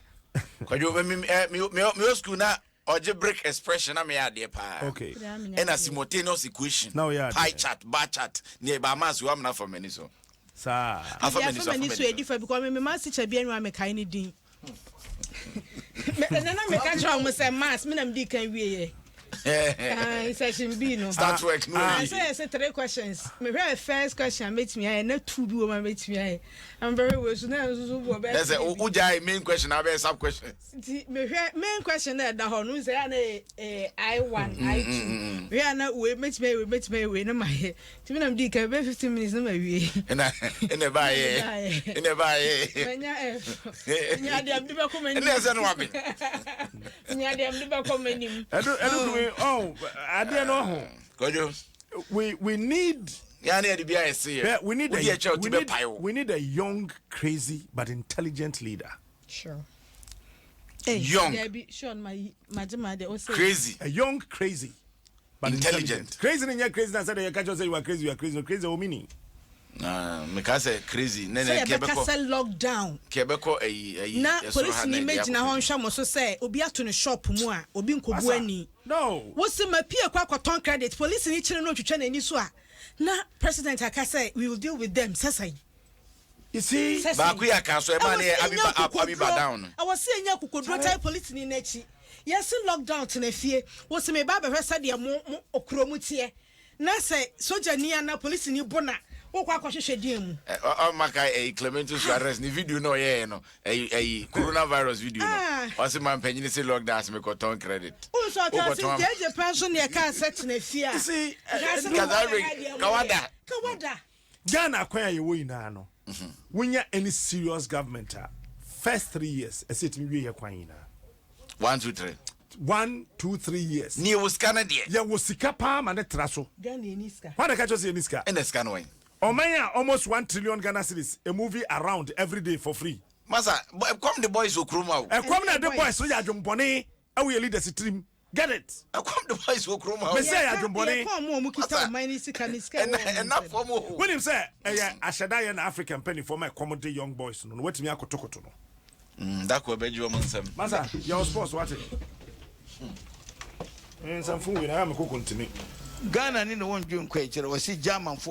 Kwadwo, me me me me me wɔ school na algebraic expression na meyɛ adeɛ paa. Okay. Ɛna simultaneous equation. Na woyɛ adeɛ. Pie chart, bar chart. Ne ɛba ama so amena fa m'ani so. Saa. Afa Deɛ m'ani afa so, afa m'ani m'ani so so. edi fa because me me maths teacher bi anwa mekae ne din. Ɛnna na meka kyerɛ wɔn sɛ maths me na me di kan wie yɛ. Ah, section B no. Start work no. Ah, obi. sɛ yɛ sɛ three questions. Mehwɛ first question a metumi ayɛ na two bi wɔ mu a metumi ayɛ. Ambɛhwɛ wei so na nso so wɔ bɛyɛ. That's it. Wogyae main question abɛyɛ sub question. Nti mehwɛ main question na ɛda hɔ no sɛ yɛ na ɛyɛ I one I two. Mehwɛ a na wei metumi ayɛ wei metumi ayɛ wei na ma yɛ. Nti mi na mi di kan bɛyɛ 15 minutes na ma wie. Ɛna ɛbaayɛ. Ɛna ɛbaayɛ. Manya F. Nya adeɛ mede bɛkɔ m'anim. Ɛna ɛsɛ no wabe. Nya adeɛ mede bɛkɔ m'anim. Ɛdu ɛdu kumi ɔn adeɛ no ho. Kwadwo. We need. Yɛn ne yɛde bi ayɛ se yɛ. Yeah, we need Wodi a ɛkyɛ o we ti need, bɛ pae o. we need a young, crazy but intelligent leader. Sure. Hey, Young. Debbie, Sean, my my my de ose. Crazy. A young, crazy but Intelligent. intelligent. Crazy nya crazy na say you catch say you are crazy, you are crazy. No, crazy o meaning. Ah, meka sɛ crazy. Ne Sɛ ne kɛ yɛbɛka bɛkɔ sɛ lockdown kɛ bɛkɔ ɛyi ɛyi. na ɛsoro ha polisi ni na ɛde mɛgyina hɔ akɔ. nhwɛ mo so sɛ obi ato ne shop mu a obi nkɔbu Asa, ani. No. Wosi ma pie kɔ akɔtɔn credit, polisi ni kyerɛ no otwitwa n'ani so a na president aka sɛ we will deal with them sɛsɛn. You see, Sɛsɛn. Baako yɛ aka so ɛma ne yɛ Ɛwɔ sɛ abi yɛnya ba up abi ba akokoduro. down no. Ɛwɔ sɛ yɛnya akokoduro tae polisi ni n'akyi. Yɛsi lockdown tena fie. Wosi me ba abɛhwɛ sɛdeɛ mo mo okuro mu teɛ. Na sɛ soja ni ana polisi ni bo na wokɔ akɔhwehwɛ deɛ mu. Ɔma ka ɛyi Clemente Suarez ne video na ɔyɛɛ no ɛyi ɛyi coronavirus video no. Ah. Ɔsi ma mpanyin se lockdown ase mekɔtɔn credit. Nso ɔka se Wokɔtɔn ama- gyegye pɛ nso ne ɛka sɛ tena fie a. You see, Ɛka sɛ Kasa kawada we- ha deɛ kawada. moyɛ. Kawada. Ghana kwan a yɛwɔ nyinaa no, wonya any serious government a, first 3 years ɛsɛ ɛtumi wie yɛ kwan nyinaa. 1, 2, 3. 1, 2, 3 years. Ne yɛwɔ sika no deɛ. Yɛwɔ sika paa ma ne tra so. Ghana ni sika. Wọn na ka kyerɛ sɛ yɛni sika? Ɛna sika no wɔn. Ɔman a almost 1 trillion Ghana cedis a move around every day for free. Masa, ɛkɔm de boys wɔ kurom a o. Ɛkɔm na ɛde boys so yɛ adwombɔne ɛwɔ yɛ leaders tirim, get it. Ɛkɔm de boys wɔ kurom a o. Mese ɛyɛ adwombɔne. Yɛkɔ ɔmo a ɔmo kita ɔman ne sika ne sika ɛwɔ Ɛna ɔmo ɛna nsam. fam o. Wonim sɛ ɛyɛ ahyɛda yɛ na Africa mpanimfoɔ ma ɛkɔm de young boys no na watumi akotokoto no. Dako ɛbɛgye wɔn nsɛm. Masa, yɛwɔ sports wate nsɛmfo wei na ɛyɛ me koko ntimi. Ghana ni na wɔndwe nkɔ akyerɛ wɔsi Germanfoɔ.